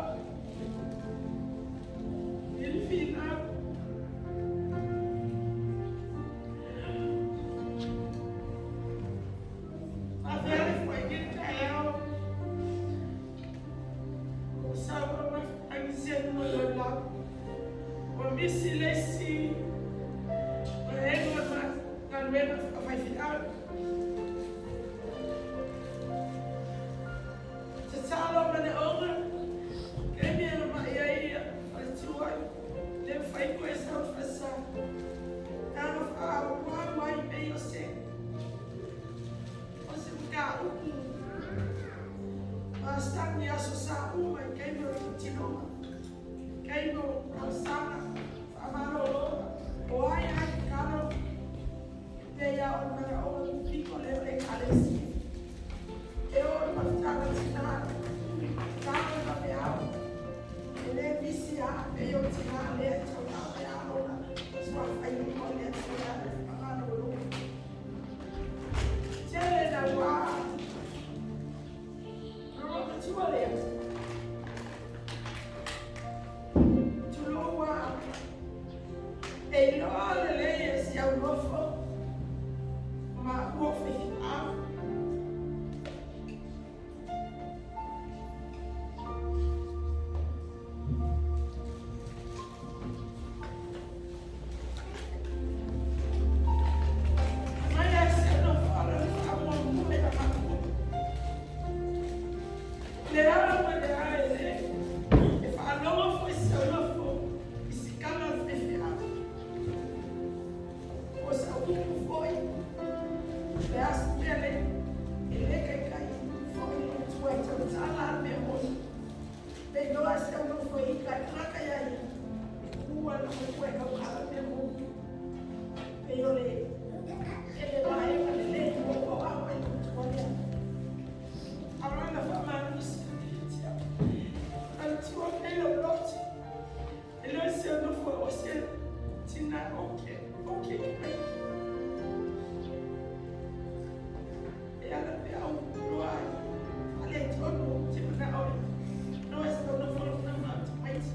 i le finau. Faafeai le foai i le taeao. Ua sau au agisia mo lau lau. Ua misi le isi vaega ma galuega faafaifeau. Tatalo manaoga, taimi e mamai ai ia faletua le mafai koe sau fasa. Tanga faaauau ai pei o se o se mataupu masani aso sa uma i taimi o tinoga, taimi o talosaga faamalologa, o ai ai tatalo pei lava o le manaoga pipiko lea o le Ekalesia. E oo i le mafutaga tina, tatalo i vaveao, e le misi lava pei o le tina lea e tauave lava lona suafa i luma o le Atua e ala i le faamalolo. Tele naua lou matua lea. Tulou lava, e iloa lelei e si au nofo ma ua faifeau. Mai a si au nofo ala le faamuamua ia maua. Le ala ma le ae le e faalogo foi si au nofo i sikala o le faifeau. O sau upu foi, le a se mea le e le kaikai foi lou matua e tautala a le mea moni. Le iloa si au nofo e ika e tagata ia ia, ua lou matua e tautala mea moni. Pei o le ele vaega lelei ua ou aoao ai lou matua lea. A o lana faamalosi ia te au. Manatua pea lou loto. E le o se nofo o se tina oke, oke mai. E ala pea au loa ai. Faaletonu ou te manao i no e se nofo lona ma te maiti.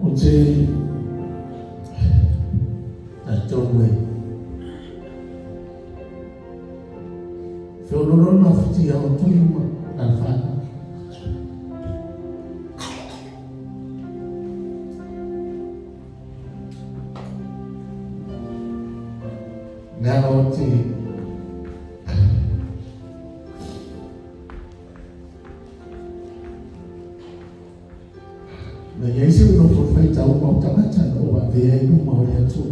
Ou te talitonu e feoloolo le mafatia o tui ma alafanau. Leaga ou te Na i ai se nofo faitau ma o tagata na ou avea i luma o le Atua.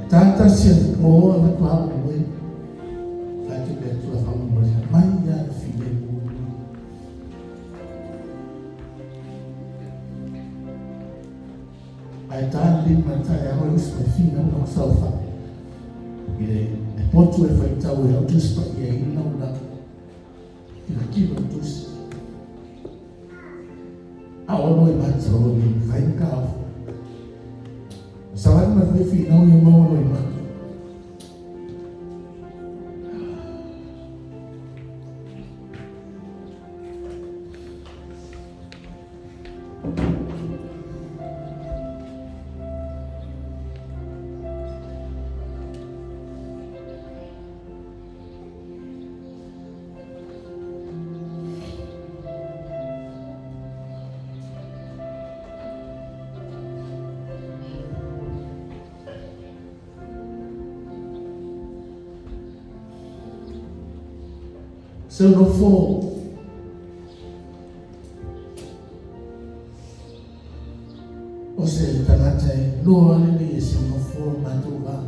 E tatasi a po a faatoa ou e fai atu i le Atua faamolemole mai lava le filemu. Ae ta le lima i le taeao e usu mai finau lau saofai i le potu e faitau e lau Tusi Paia i lau tilotilo i tusi. A o lo e matou e mafai ona taofi. Savali mai foi finau ia maua lo i matou. Se nofo o se tagata e loa lelei e se nofo o matou va.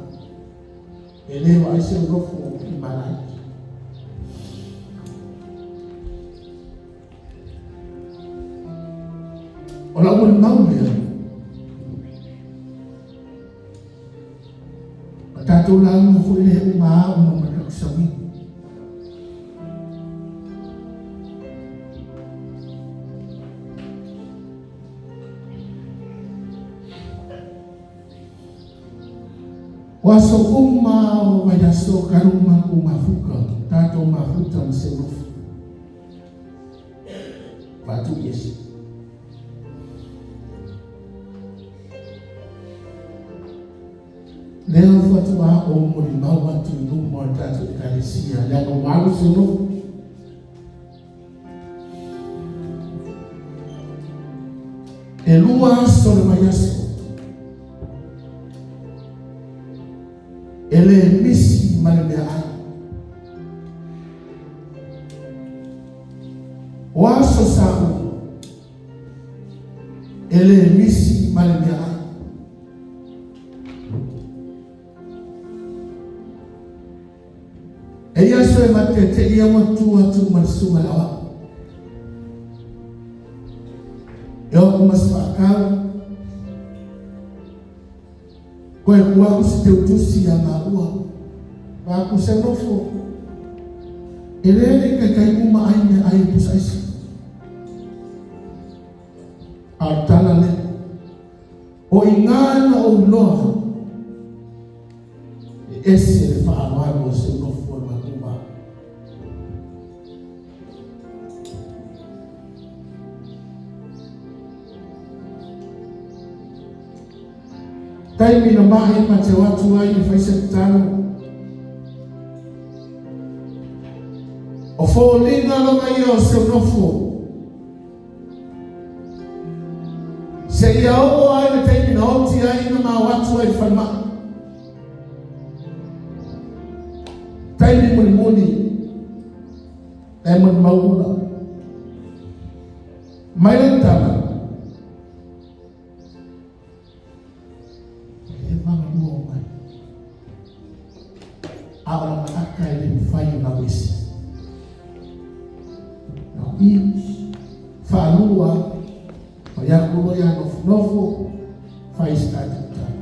E le vaai se nofo i malaiki. O lau molimau lea, o tatou lauga foi lea e uma au ma matausaui. O aso uma o vaiaso talu matou mafuta, tatou mafuta ma se nofo. Faatuiese. Lea faatoa ou molimau atu i luma o le tatou Ekalesia, leaga ua alu se nofo. E lua aso o le vaiaso e le misi ma le meaai. O aso sa uma e le misi ma le meaai. E i ai aso e mateteia ua tu atu ma le susuga i le aoao. E o atu ma se faatau, koe ku aku se teutusi ia maua, ma aku se nofo. E le le kaikai uma ai meaai e pusa aisa. A o le tala lea, o i ina na ou iloa, e ese le faaaloalo o se nofo o le matou va. Taimi na mahe ma te o atu ai e fai se tatalo. O foliga lava ia o se nofo. Se ia oo ai le taimi na oti ai na ma o atu ai i falemai. Taimi mulimuli, e molimau ula. Mai le tala. E magalua o mai. A o lana aka e le mafai ona alu ese. Nao i, faalua, fai aku loa ia nofonofo, fai se tatou tatalo.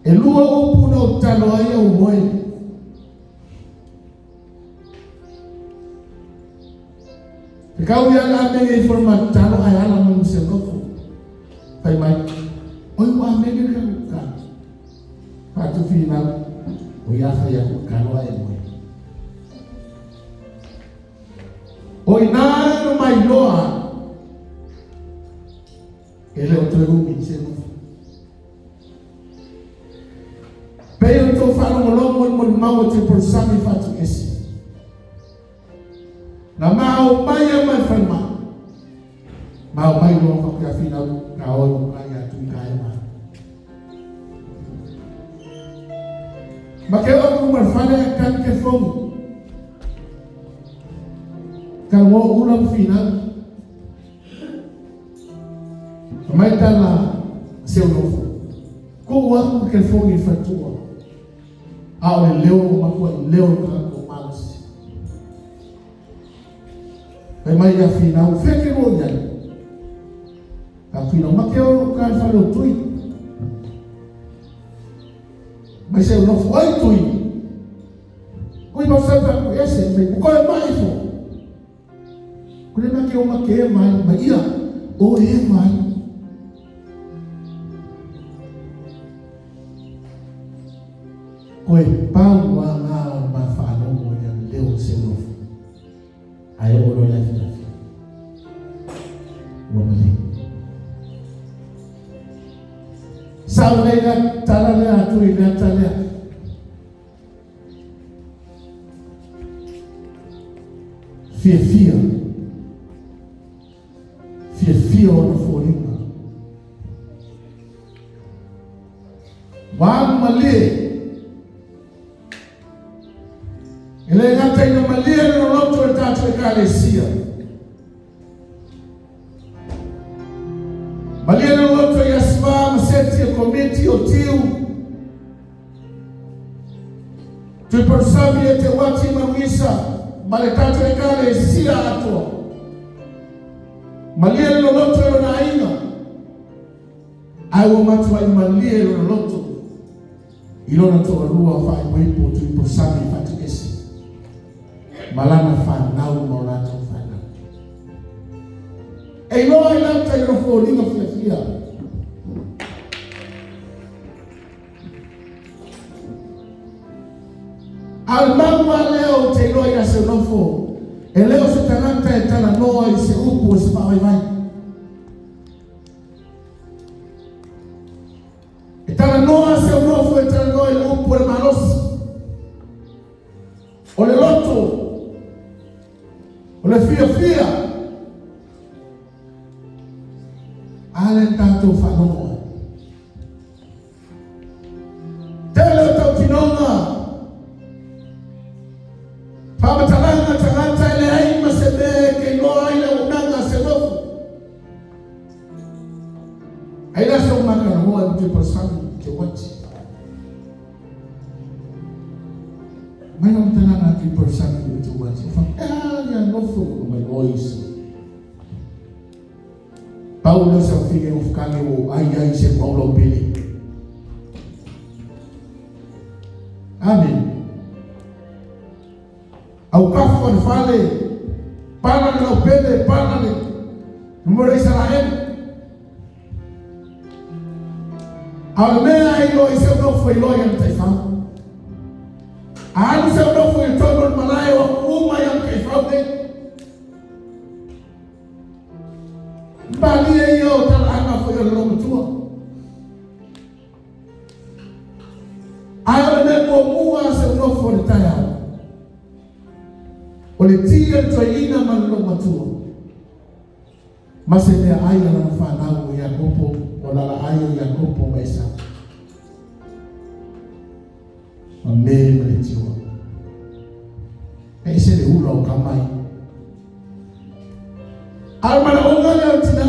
E lua upu na ou tatalo ai au moe. Te kau ia la menge i fo ma tatalo ai ala mo se nofo. Fai mai, oi ua menge ka ka. Fatu finau, o ia fai aku kalo ai moe. O ina no mai loa, e le o toe umi se nofo. Pei o tou faalogologo i le molimau a Tepolosami Fatuese. Na ma o mai e mai falemai. Ma o mai loa faapea finau ka oi o ka ia tui ka e mai. Ma ke o ku ma fale kan ke fongu. Ka ngo ula finau. Mai tala se o nofo. Ko ua ku ke fongi i fatua. A o le leo o makua i leo ka ko malosi. Fai mai ia finau, feke mo ia. Ka finau, ma ke o ka whale o tui. Mai se o nofo ai tui. Kui mau sa ta ku ese, mai ku koe mai fo. Kule ma ke o ma ke mai, mai ia, o e mai. Koe pau a ngā o ma whaalogo ia leo se nofo. Ai o lo le afi. Ua mali. Sa o leila tala lea atu i lea talea. Fia fia. Fia fia o na foliga. Wa malie. E le gata ina malie le loloto e tātou ekalesia. Malie le loloto i asma ma seti e komiti o tiu. Tui parusami e te wati maruisa ma le tātou ekalesia atoa. Malie le loloto e lona aiga. Ai ua matua i malie le loloto. I lona toalua faaipoipo tui parusami fatuese. Malana whanau ma o latou whanau. E iloa i lauta i lona foliga fiafia. A o le mau lava lea ou te iloa ia se nofo, e le o se tagata e talanoa i se upu o se faavaivai. E talanoa se nofo e talanoa i le upu o le malosi. O le loto, o le fiafia. A le tatou faalogo ai. Tele o tautinoga. Faamatalaga tagata e leai ma se mea e ke iloa ai le auaunaga a se nofo. Ai la se umakaloa e te pasami te wati. Mai na mtalanga te pasami te wati. Fa ia nofo o mai oisi. Paulo sa fige ufkange o ai ai se paulo pele. Amen. Au kafu o le fale, pana le laupele, pana le numero Israel. A o le mea ai loa i seu nofo i loa ia le taifau. A alu seu nofo i tonu o le malae o aku uma ia le taifau nei. Malie ia o talaaga foi o le lomatua. Ae o le mea muamua a seu nofo i le taeao. O le tia le toeaina ma le lomatua. Ma se meaai a lana fanau o Iakopo, o lala ai o Iakopo ma Esau. Ma me ma le tioa. E ese le ula o ka mai. A o le manaoga lea o le tina.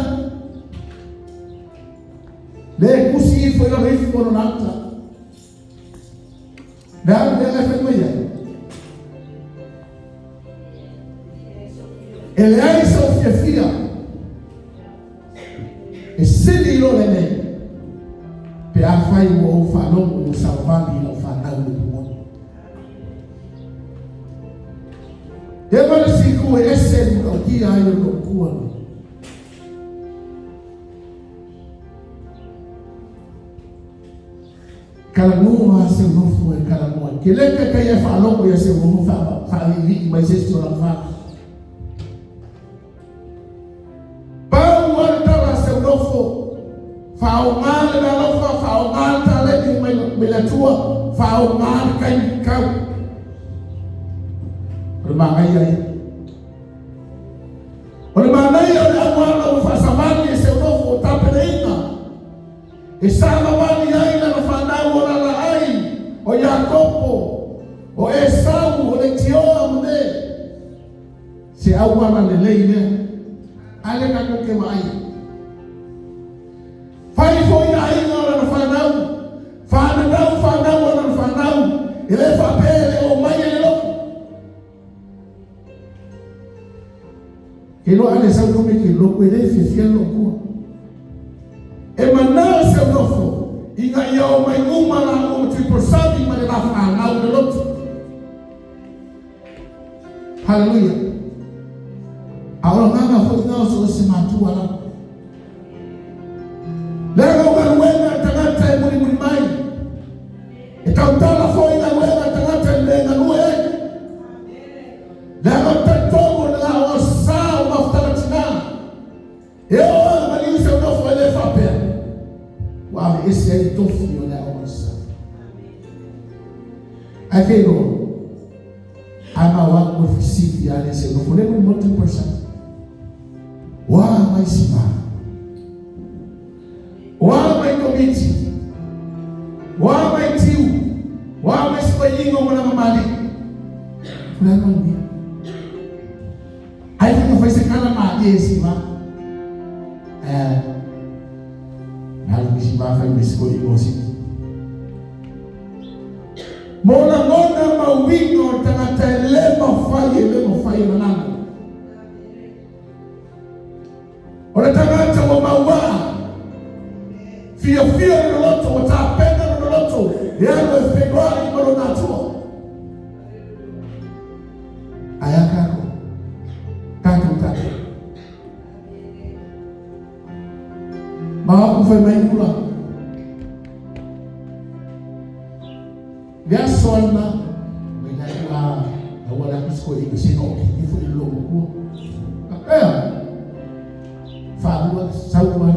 Le kusi ifo i lalo ifo o lona ata. Le a le mea la e fai mai ai? E leai sou fiafia e sili i lo lenei pe afai ua ou faalogo ua savavali i lau fanau le upu moni. E ma le isi itu e ese le matautia ai o le loomatua nei. Talanoa a seu nofo e talanoa ai. Ke le taitai e faalogo ia seu nofo faaviivii mai se isi o lana fanau. Pau lava le tala a seu nofo, faaaoga le meaalofa, faaaoga le taleni mai le Atua, faaaoga le taimi tatau. O le manaia ia. O le manaia o le auala ua faasavali e seu nofo o tapenaina. E savavali ai lana fanau o lala ai, o Iakopo, o Esau, o Leitioa ma me. Se auala lelei lea. A lea tatou te vaai ai. Fai foi aiga o lana fanau, fananau fanau a lana fanau, e le faapea e le o mai e le lotu. Ke loa ale sau kome ke lotu e le fiafia le lotua. E manao seu nofo ina ia o mai uma lāua ma Tuiposami ma le la fanau le lotu. Haleluia. A o le agaga foi lena o so o se matua lava. Leaga o galuega a le tagata e mulimuli mai. E tautala foi galuega a le tagata i le mea e galue ai. Leaga o le talitonu o le la o sa o mafutaga tina. E oo lava ina maliu seu nofo e le faapea ua aveese ai le tofi o le aoga sa. Ae ke iloa, a mau aku e fesili ia le seu nofo le mo multiple percent. O a mai si va? O a mai komiti? O a mai tiu? O a mai si o malanga mali? O le a manuia. Ai fai fai se kala ma e si va. Eh. Alu si va fai me si ko ingo si. Mo lagona ma uiga o le tagata e le mafai e le mafai e lalago. O le tagata ua mauaa, fiafia lona loto, ua tapena lona loto e alu e feiloai ma lona Atua. Ae a kākou? Tatou tatou. Ma aku fai mai ula. Le aso ana, mai nai ua ua le aku siko i se no ki fu i lo makua. Ea, whārua, saua,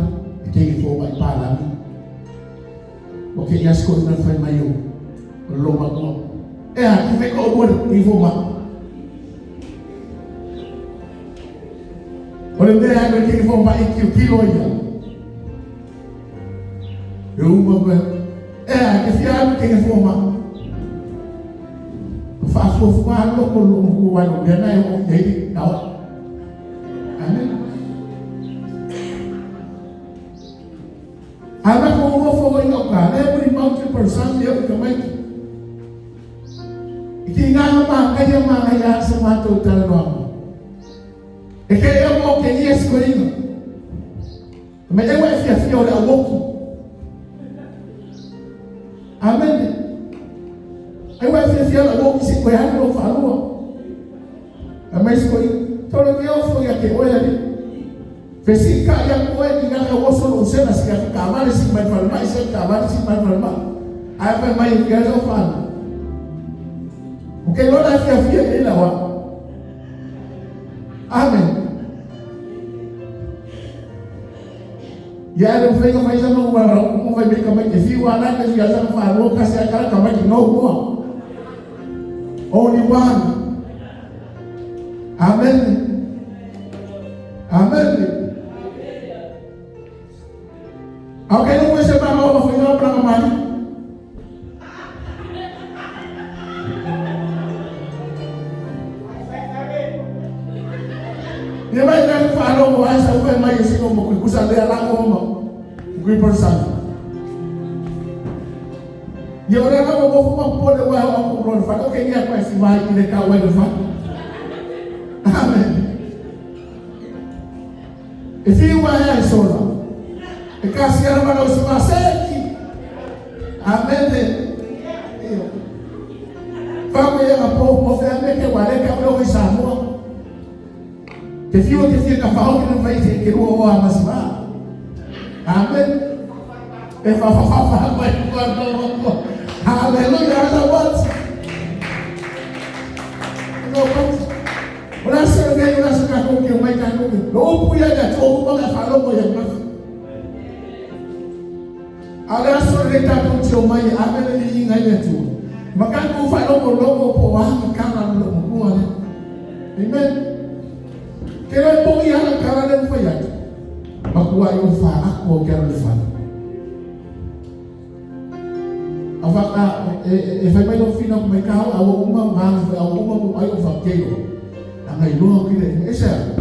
e te i fō mai pālani. O ke ia siko i na whai mai o, o lo makua. Ea, ki whai ko o i fō mai. O le mea e ke i fō mai ki o kilo ia. E uma koe. Ea, ke fia alu ke fō mai. O whaafuafua loko lo makua wai lo mea nai o i na o. Amen. Ana ko ua fo i o ka le muri mountain person le o ka mai. I ki ngā ma kai ma ngai a se mātou tala noa. E ke e mo ke ia si koinga. Me ewa e fia fia o le awoki. Amen. Ewa e fia fia o le awoki se koe hanu o whalua. A mai si koinga. Toro ke ofo ia ke oe ali. Fesika ia koe ki ngā ka woso lo usena si ka kavale si mai falma si kavale si mai falma. Ai fai mai ki aso fa. O ke lona fia fia ke la wa. Amen. Ia le fai ka fai sa mo wa ra mo fai me ka mai te fi wa na ke fi asa fa ro ka se ka ka mai no mo. Only one. Amen. Amen. Aunque no fuese para no fue no para mali. Ia mai ngai whāro mo ai sa ue mai e sino mo kui kusa lea lango mo kui porsan. Ia ora ka mo mo mo pone wa o ko ro fa ko ke ia kwa si mai i le ka wa le fa. Amen. E fi wa e sola. E ka si ara mana o si maseki. Amen. Fa mo ia po mo fe ame ke wa le ka o i Samoa. Te whio te whio ka whao ki vai te ke rua o a masima. Amen. E wha wha wha wha mai kua no no. Hallelujah. Ana what? No what? Ora se ngai ora se ka ko ke mai ka ko. Lo pu ya ka to mo ka whalo mo ya ma. Ale aso le ta ko te o mai amen le i ngai le tu. Maka ko whalo mo lo mo po wa ka na lo mo ko ale. Amen. Ke roi pongi hana kara le mwhai atu. Makua i o wha ako o kia le whana. A whaka, e whai mai lo whina ko mai kaho, a ua uma ngā whai, a ua uma mo ai o wha keiro. A ngai loa ki le, e sea.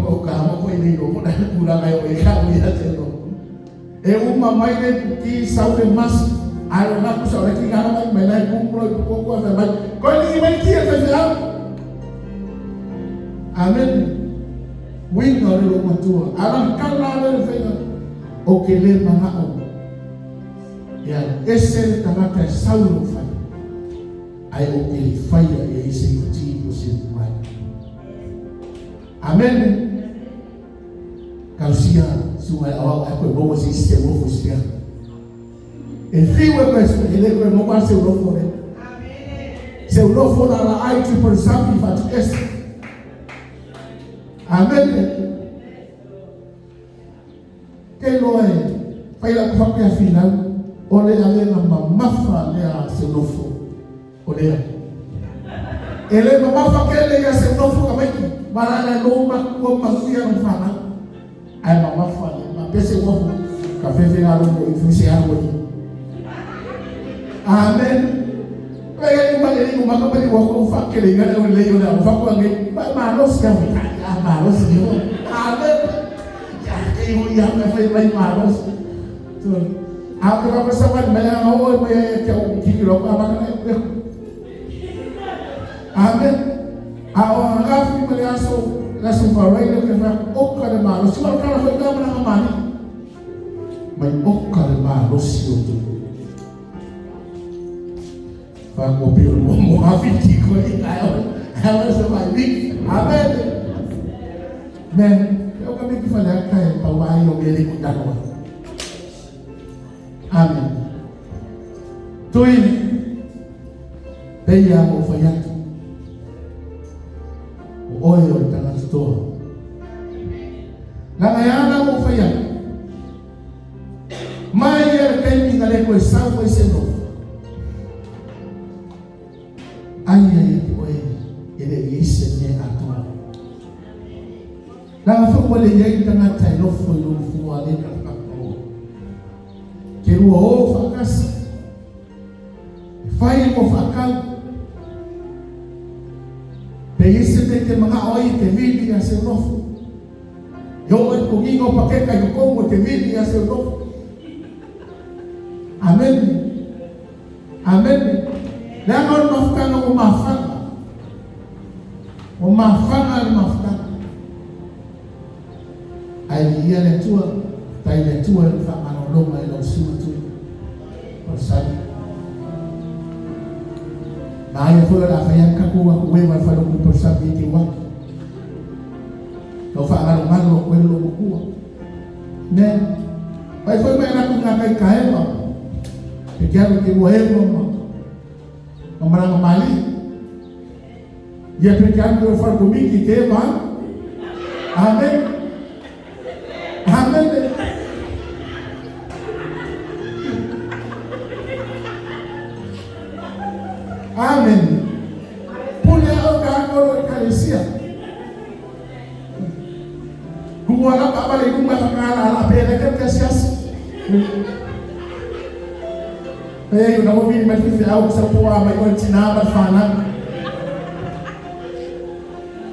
O ka hama koe nei lo, mona kura ngai o e ka o ia te no. E uma mai le puki sau le mas, ai o ngā kusa o le ki ngā mai mai lai kumpuro i pukoko a whai mai. Koe ni mai ki e whai whai Amen. Winga le lo matua. Ala kala le whenga. O ke le mana o. Ia ese le tangata e sau lo whai. Ai o ke le whaia ia ise i ti o se mai. Amen. Kausia sungai awa ai koe momo si se mo sia. E fiwe koe su e le koe momo se ulofo le. Se ulofo la la ai tu por sampi fatu ese. Amen. Ke loe, fai la kufa pia final, o le ale na mamafa le a se nofo. O le a. E le mamafa ke le ia se nofo ka maiki, mara le lo ma kua manuia no whana. Ai mamafa le, ma pese wafo, ka fefe ngaro mo i fuse aro i. Amen. Kaya yung mga yung mga kapatid, wako kong fakele, nga na ule yun na, wako ang malos ka, malos yun. Amen. Ya, kayo yan, may may malos. So, ako ka pa sa man, may ang oo, may kikilo pa, baka na yun. Amen. Ako ang afi, mali aso, naso faray, na kaya, oka na malos. Siguro ka na, kaya naman ang amani. May oka na malos yun. Whakopio mo mo hawiti koe i kai o se mai wiki. Amen. Men, e o ka miki whale aka e pawai o mele ku tanoa. Amen. Tui, peia mo whai atu. O oe o tangata toa. Langa ana mo whai atu. Mai e le kaimi ngā le koe sau koe se nofu. Ai ai te oe e le ise me atua. Langa wha le iai tangata e lofo i lolo fua le ka whakao. Ke rua o whakasi. E whai mo whakau. Pe ise me te mga oi te vili a se lofo. Yo e kongingo pakeka i kongo te vili a se lofo. Amen. Amen. Leanga o le mafutaga ua mafaga. Ua mafaga le mafutaga. Ae liia le Atua, faafetai i le Atua i le faamalologa i lau susuga tui o le sali. Ma aia foi o le a fai atu tatou aku ueva i le faleoku o le sami e te uaki. Lau whaangalu o koe lo makua. Ne. Pai foi mai na ku ngā kai kaewa. Te kia ke ua ewa ma. Ma maranga mali. Ia pe ke alu ke whare komiki ke ewa. Amen. Amen. Amen. Pule au ka koro e kalesia. Kumuala pa bale kuma ka ala pele ke ke sias. Ei, na mo vi mai fi au sa po a mai o tina ma fana.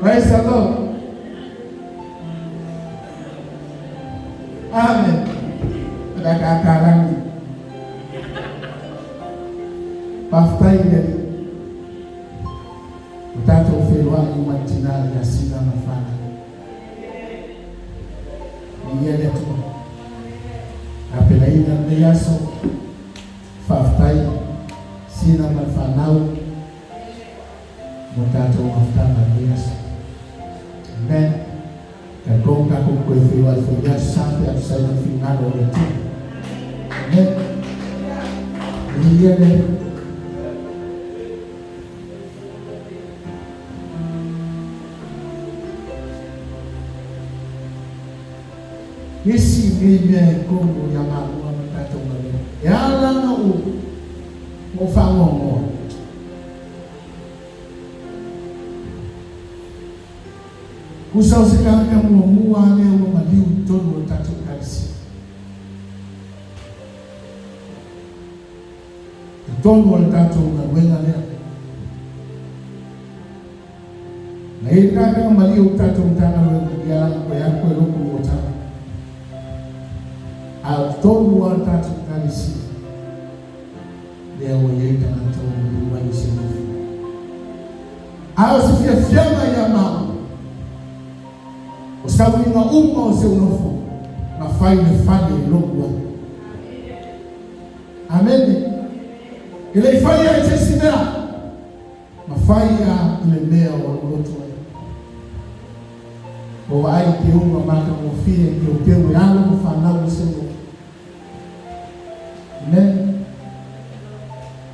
Praise the Lord. Amen. Ada ka kalangi. Paftai le. O tātou whenua i matina le asina ma fana. Ia le atua. A pelaina nei aso. Whaftai. Sina ma whanau. Mo tātou maftanga nei aso. Amen. Ka kong ka kong koe whiwa i whai aso sape atu sai na whingalo o le atua. Amen. Ia le. Isi nei mea e kono ia malua ma tātou ngā E ala na u o whangongoa. Kusa o se kānaka mua mua ane ua maliu i tonu o tātou kalisi. I tonu o le tātou ngā wenga lea. Na e kākanga maliu o tātou tāna wenga i ala koe a koe roku o tāna. A tonu o tātou kalisi. Lea ua iei tangata o maliu ai se nofu. A o se fia fianga ia mau. O sauinga uma o seu nofu. Na fai le fale e loku ai. Amen. E lei fai ai te si mea. Ma fai a i le mea o lotu ai. O ai te unga maka mo fie ke o teu e alo mo whanau o seu nofu. Amen.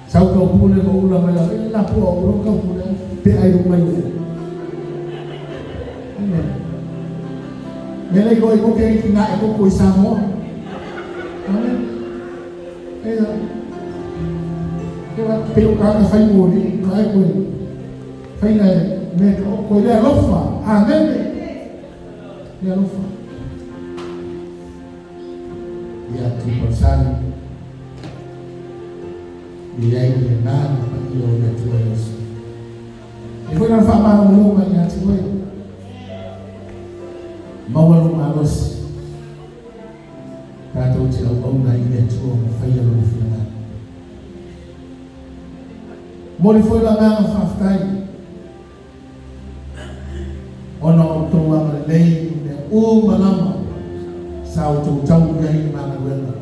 Sau kau pule mo ula mai la la pua o ro kau pule pe ai mai o. Amen. Mele ko i ko ke ki na e ko ko i Samoa. Amen. E la. Ke la pe o ka ka fai mo ni ka e ko. Fai na me ko ko le alofa. Amen. Le alofa. Ia tu pasani. Ia i le nana pa i o le tua Yesu. E foi na whaamana o longa i ati oe. Maua lo malosi. Tātou te au auna i le atua mo whaia lo whianga. Mori foi la nganga whaftai. Ona o tō anga lei mea o malama. Sa o tō tau ia i mana wena.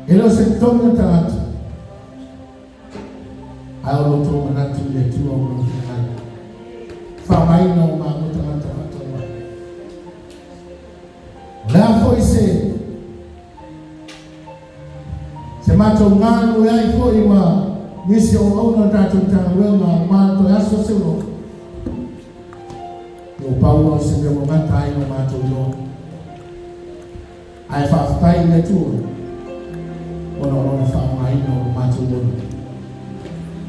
E leo se tonga tangata. A o lo tō manatu i le atua o lo whianga. Whamaina o māmo tangata whataua. O lea foi se se mātou ngānu e ai foi ma nisi o auna tātou tānga mātou e aso se uro. O paua o se mea wa mata ai o mātou loa. Ai whaaftai i le atua. Ona o lona whaongaina o mātou ona.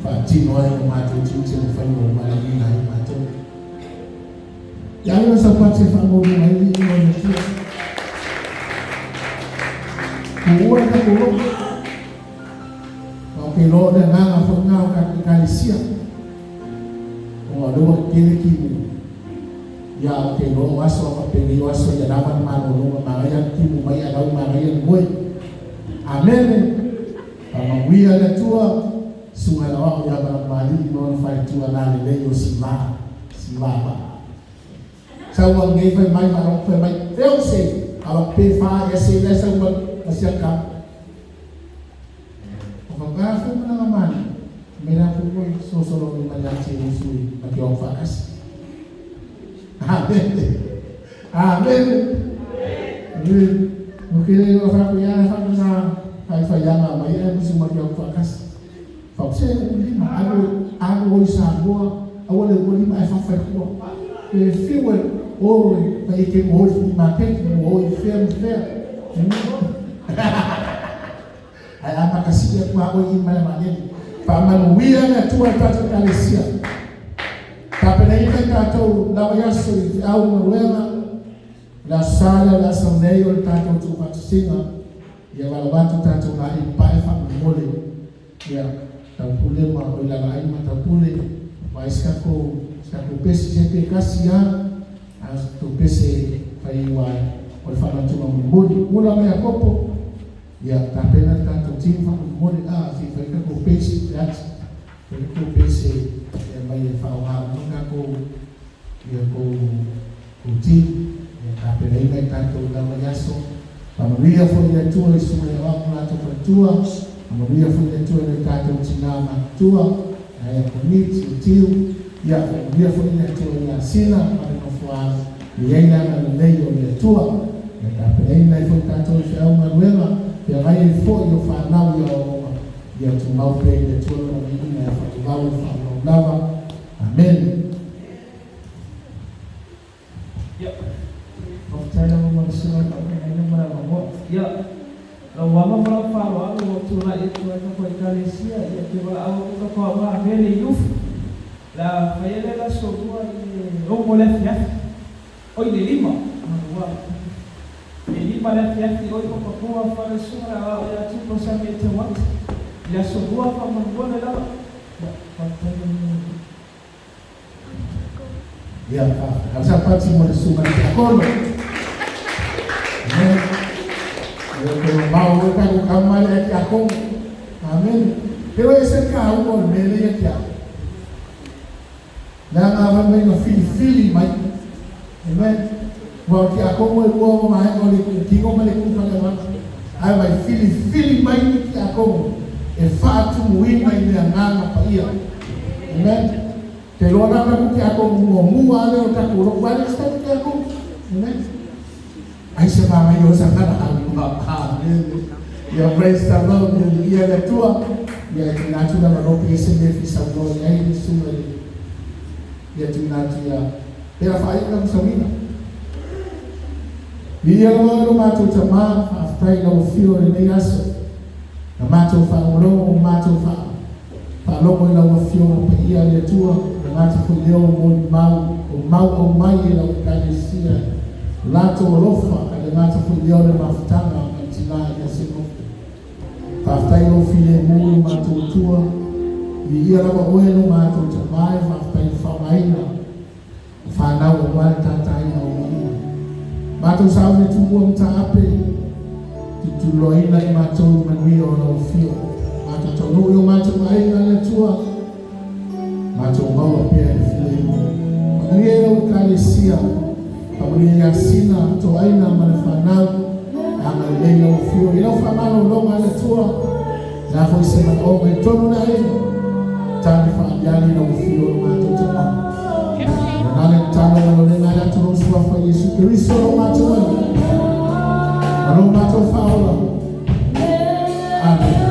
Whaatino ai o mātou tiute o whainga o malamina ai mātou. Ia leo sa pate whangoru mai li o le atua. Ko ua ka ko loko. O ke loa le nganga fo ngā o ka ke kalisia. O ngā loa kele ki mu. Ia o ke loa aso a papele o aso ia lava ni malo loa magaia ki mu mai a lau magaia ni moe. Amen. Pa mawia le atua. Sunga la wao ia mala mali i maona whai tua la le lei o siva. Siva ba. Sa ua ngei fai mai ma rong fai mai. Teo se. Awa pe wha ia se lesa ua masia ka. O whakaafu mana ngā mani. Me rā koi so solo ni mai ati e usui ma ke whakasi. Amen. Amen. Amen. Mukile yo fa ku ya fa na ai fa ya na mai ai musu ma ya ku akasi. Fa se lima ago ago isa boa awa le wo lima ai fa fa ku. E fi we o pa i ke o fi ma ke o i fe fe. Ai ama kasi ya ku ago i mai ma ne. Fa manuia na tua tata kalesia. Tapenaina tatou lava iaso i feau galuega le aso sa lea o le aso nei o le tatou tuufaatasiga ia valovatu tatou laʻi pae faamomole ia taupule ma oi lalaai ma taupule vaai se takou se takou pese se pe kasi a a se tatou pese fai ua o le faamanatuga mulimuli ula ma Iakopo ia tapena le tatou tino faamomole a se i fai takou pese le ati fai takou pese e mai e faaaoga uma takou ia kou kou tino ia tapenaina i tatou lava i aso faamanuia foi le Atua i susuga i aoao ma latou faletua faamanuia foi le Atua i nai tatou tinā matutua ae Koni Tiutiu ia faamanuia foi le Atua ia Sina ma le nofoa i ai le agalelei o le Atua ia tapenaina ai foi tatou i feau galuega feagai ai foi o fanau i aoaoga ia tumau pea i le Atua lona viiga e faavavau e faavavau lava. Amene. Ia, faafetai lava mo le susuga i le faafeagaiga ma le avanoa. Ia, lau ava ma lau faaaloalo ua tulai atu ai ka koe Ekalesia, ia te valaau atu ka koa ma Mele i ufu. Le a faia lea le aso lua i le 6 le afiafi. Oi le 5, manuā. Le 5 le afiafi oi Papakoa fale susuga le aoao ia Tupa Sami e Teuata. I le aso lua faamolemole lava. Ia, faafetai lava. Ia, faafetai. Sa pati mo le susuga i le tiakono. Amen. Ia, ko mau e takou kama le tiakono. Amen. Pero e se ka u o le mele ia kia. Leaga fai mai na filifili mai. Amen. Ua o tiakono e lua o maega o le tino ma le kuka le agaga. Ae mai filifili mai ni tiakono e faatumuina i le agaga paia. Amen. Te iloa la tatou tiakono muamua lea o tatou lotu ai le isi tatou tiakono. Amen. Ai se manaia o sa tala Amen. Ia praise the Lord. Ia viia le Atua. Ia e tuuina atu le avanoa pe i ai se mea e fia saunoa i ai le susuga i le ia tuuina atu ia pe a faaiu lana sauiga. Viia lava oe lo matou Tama, faafetai i lau afio i lenei aso. Na matou faalogologo ma matou faalogo i lau Afioga Paia le Atua, le gata foi lea o molimau o mau aumai e lau Ekalesia lo latou alofa, ae le gata foi lea o le mafutaga ma le tina ia Senofu. Faafetai i lou filemu lo matou Atua, viia lava oe lo matou Tama e faafetai i le faaaogaina o fanau aua le tataina o viiga. Matou sauni tumua mataape, tutuloaina i matou i manuia o lau afio. Matou taunuu i o matou aiga le Atua, matou maua pea i le filemu. Manuia i lau Ekalesia, faamanuia ia Sina, Toaina ma le fanau, agalelei lau afio i lau faamalologa le Atua, le a foi se manaoga i totonu o le aiga, tali faaaliali lau afio lo matou Tama. Ia na le tatalo ma lolena ai atu lou Suafa Iesu Keriso lo matou Alii ma lo matou Faaola. Amene.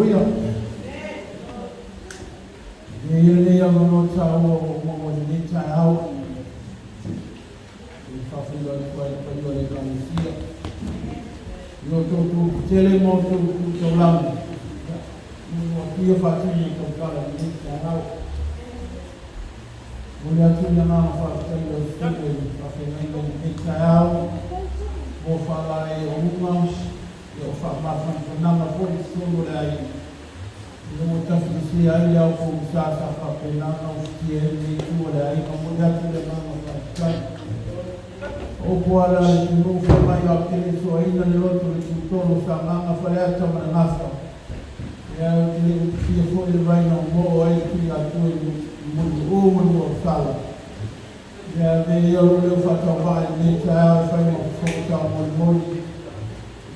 Hallelujah. Ia ia lenei avanoa taua ua ou maua i lenei taeao e faafeiloai atu ai i le paia o le Ekalesia i lo outou tu tetele ma outou tu taulagi. Ia, muamua atu ia faatino i tautala i lenei taeao. Momoli atu le agaga faafetai i lau Susuga i le faafeagaiga i lenei taeao mo faalaeiauga ia o faamafanafanaga foi i totonu o le aiga ina ua tafiesea ai le ao pogisa sa faapena ona ufitia ai lenei itu o le aiga. Momoli atu le agaga faafetai. O upu ala a le atunuu fai mai a ou te le soaina le loto i le tutolo o Sagaga, Faleata ma le Gafa. Ia ou te le utufia foi le vai na omoo ai le Tuiatua i Mulimu'u ma Luausala. Ia avea ia lou leo faatauvaa i lenei taeao e fai ma fofoga taumolimoli i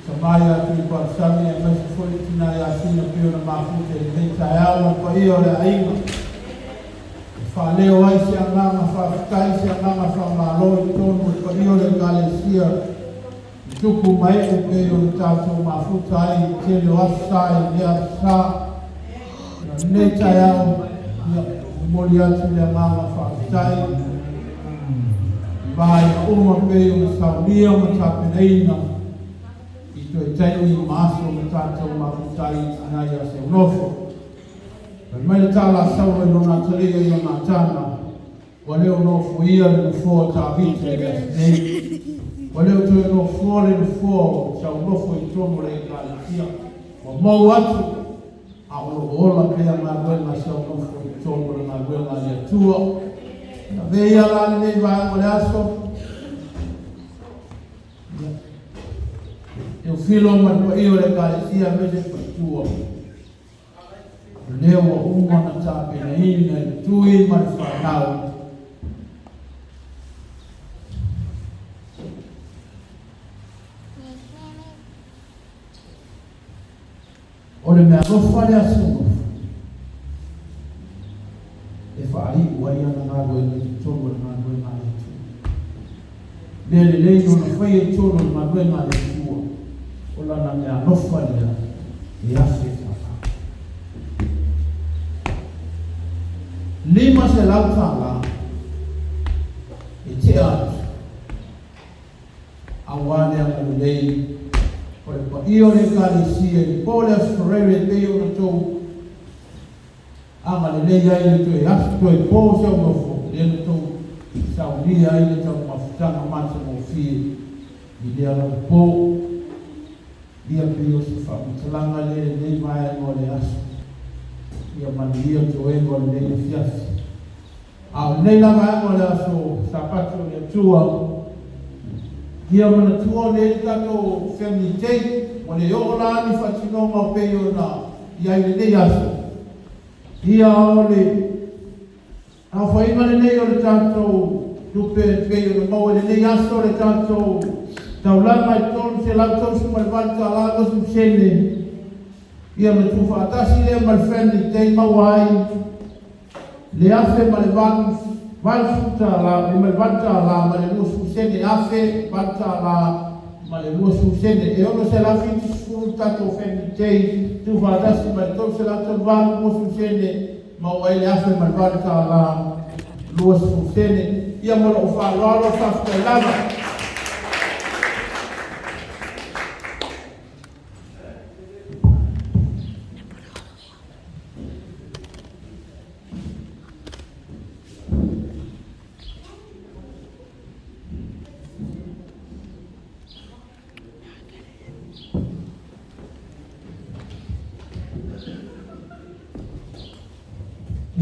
tama ia Tuipalasami aemaise foi le tina ia Sina pei ona mafuta i lenei taeao ma le paia o le aiga. E faaleo ai se agaga faafetai, se agaga faamalo i totonu o le paia o le Ekalesia i tupu ma ee pei ona tatou mafuta ai i le tele o aso sa i lea aso sa. I lenei taeao, ia, momoli atu le agaga faafetai i vaega uma pei ona saunia ma tapenaina i toe taimi ma aso na tatou mafuta ai i tina ia Seunofo. Fai mai le tala a Saulo i lona atalii ia Ionatana, Ua le o nofoia le nofoa o Tavita i le aso nei. Ua le o toe nofoa le nofoa o Saunofo i totonu o le Ekalesia. Ua mou atu, a o lo o ola pea galuega a Saunofo i totonu o le galuega a le Atua. Avea ia la lenei vaega o le aso, ia, Teofilo ma le paia o le Ekalesia aemaise le faletua. O lea ua uma ona tapenaina i le tui ma le fanau. O le meaalofa le aso nofo e faaiu ai ana galuega i totonu o le galuega a le Atua. Mea lelei lona faia i totonu o le galuega a le Atua, o lana meaalofa lea e $1,000. $500 e tea atu aua le agalelei o le paia o le Ekalesia i le po o le Aso Faraire e pei ona outou agalelei ai le toe aso toe po si au nofo lea na tou saunia ai le taumafutaga matagofie i lea lava po. Ia pei o se faamatalaga lea i lenei vaega o le aso. Ia manuia toega o lenei afiafi. A o lenei la vaega o le aso Sapatu o le Atua, ia manatua o lea le tatou Family Day, ua le oo la ni faatinoga o pei ona i ai lenei aso. Ia o le aofaiga lenei o le tatou tupe pei ona maua i lenei aso le tatou taulaga e $338 20 sene. Ia ona tuufaatasi lea ma le Family Day maua ai le $1,080 ma le $8 ma le 20 sene, $1,008.20 sene. E $670 le tatou Family Day tuufaatasi ma le $338.20 sene, maua ai le $1,008.20 sene. Ia ma lou faaaloalo, faafetai lava.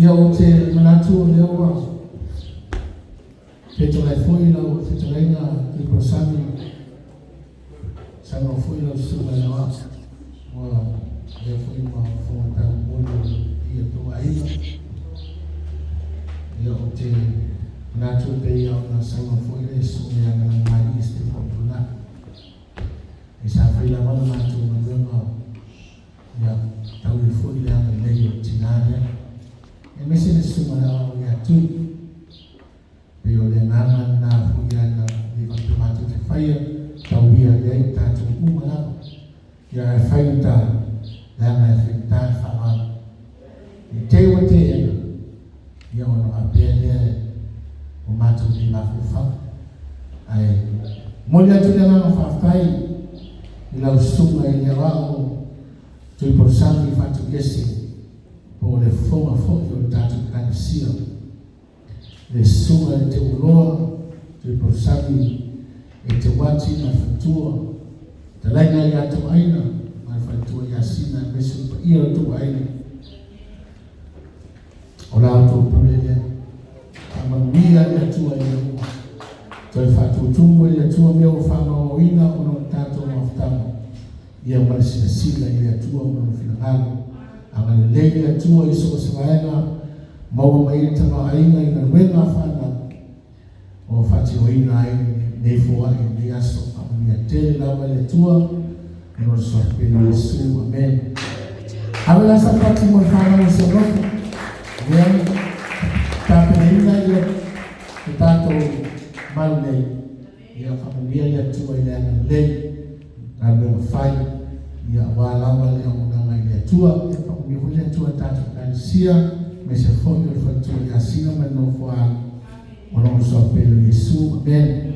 Ia ou te manatu o lea ua fetalai foi lau fetalaiga Tuipalasami, saunoa foi lau susuga i le Aoao, ua avea foi ma fofoga taumolimoli o le paia o tou aiga. Ia ou te manatu e pei ona saunoa foi le susuga ia Galamalie Stephen Brunei, e sa fai lava le matou galuega. Ia, taui foi le agalelei o le tina lea, aemaise le susuga i le Aoao ia Tui. Pei o le agaga lena foi ana le faapea matou te faia, tauia i ai tatou uma lava. Ia ae faigata, leaga e faigata matou le mafaufau. Ae momoli atu le agaga faafetai i lau susuga i le aoao Tuipausagi Faatuiese po o le fofoga foi o le tatou Ekalesia, le susuga i le Teuloa Tuipausagi Eteuati ma le faletua, fetalaiga ia Toaina ma le faletua ia Sina aemaise o le paia o le tou aiga. O la outou pule lea. Faamanuia le Atua i mea uma. Toe faatutumu e le Atua mea ua faamaumauina ona o le tatou mafutaga ia ma le silasila i le Atua ma lona finagalo. Agalelei le Atua i so o se vaega maua mai ai le tamaoaiga i galuega a fanau o faatinoina ai lenei foai i lenei aso. Faamanuia tele lava e le Atua ona o le suafa pele o Iesu. Amene. Ave la sau pati mo le fanau o si ou nofo. Lea tapenaina ia le tatou malu nei. Ia faamanuia le Atua i le agalelei, galuega fai, ia aua lava le auaunaga i le Atua. Ia faamanuia foi le Atua i le tatou Ekalesia, aemaise foi o le faletua ia Sina ma le nofo a alo, ona o le suafa pele o Iesu. Amene.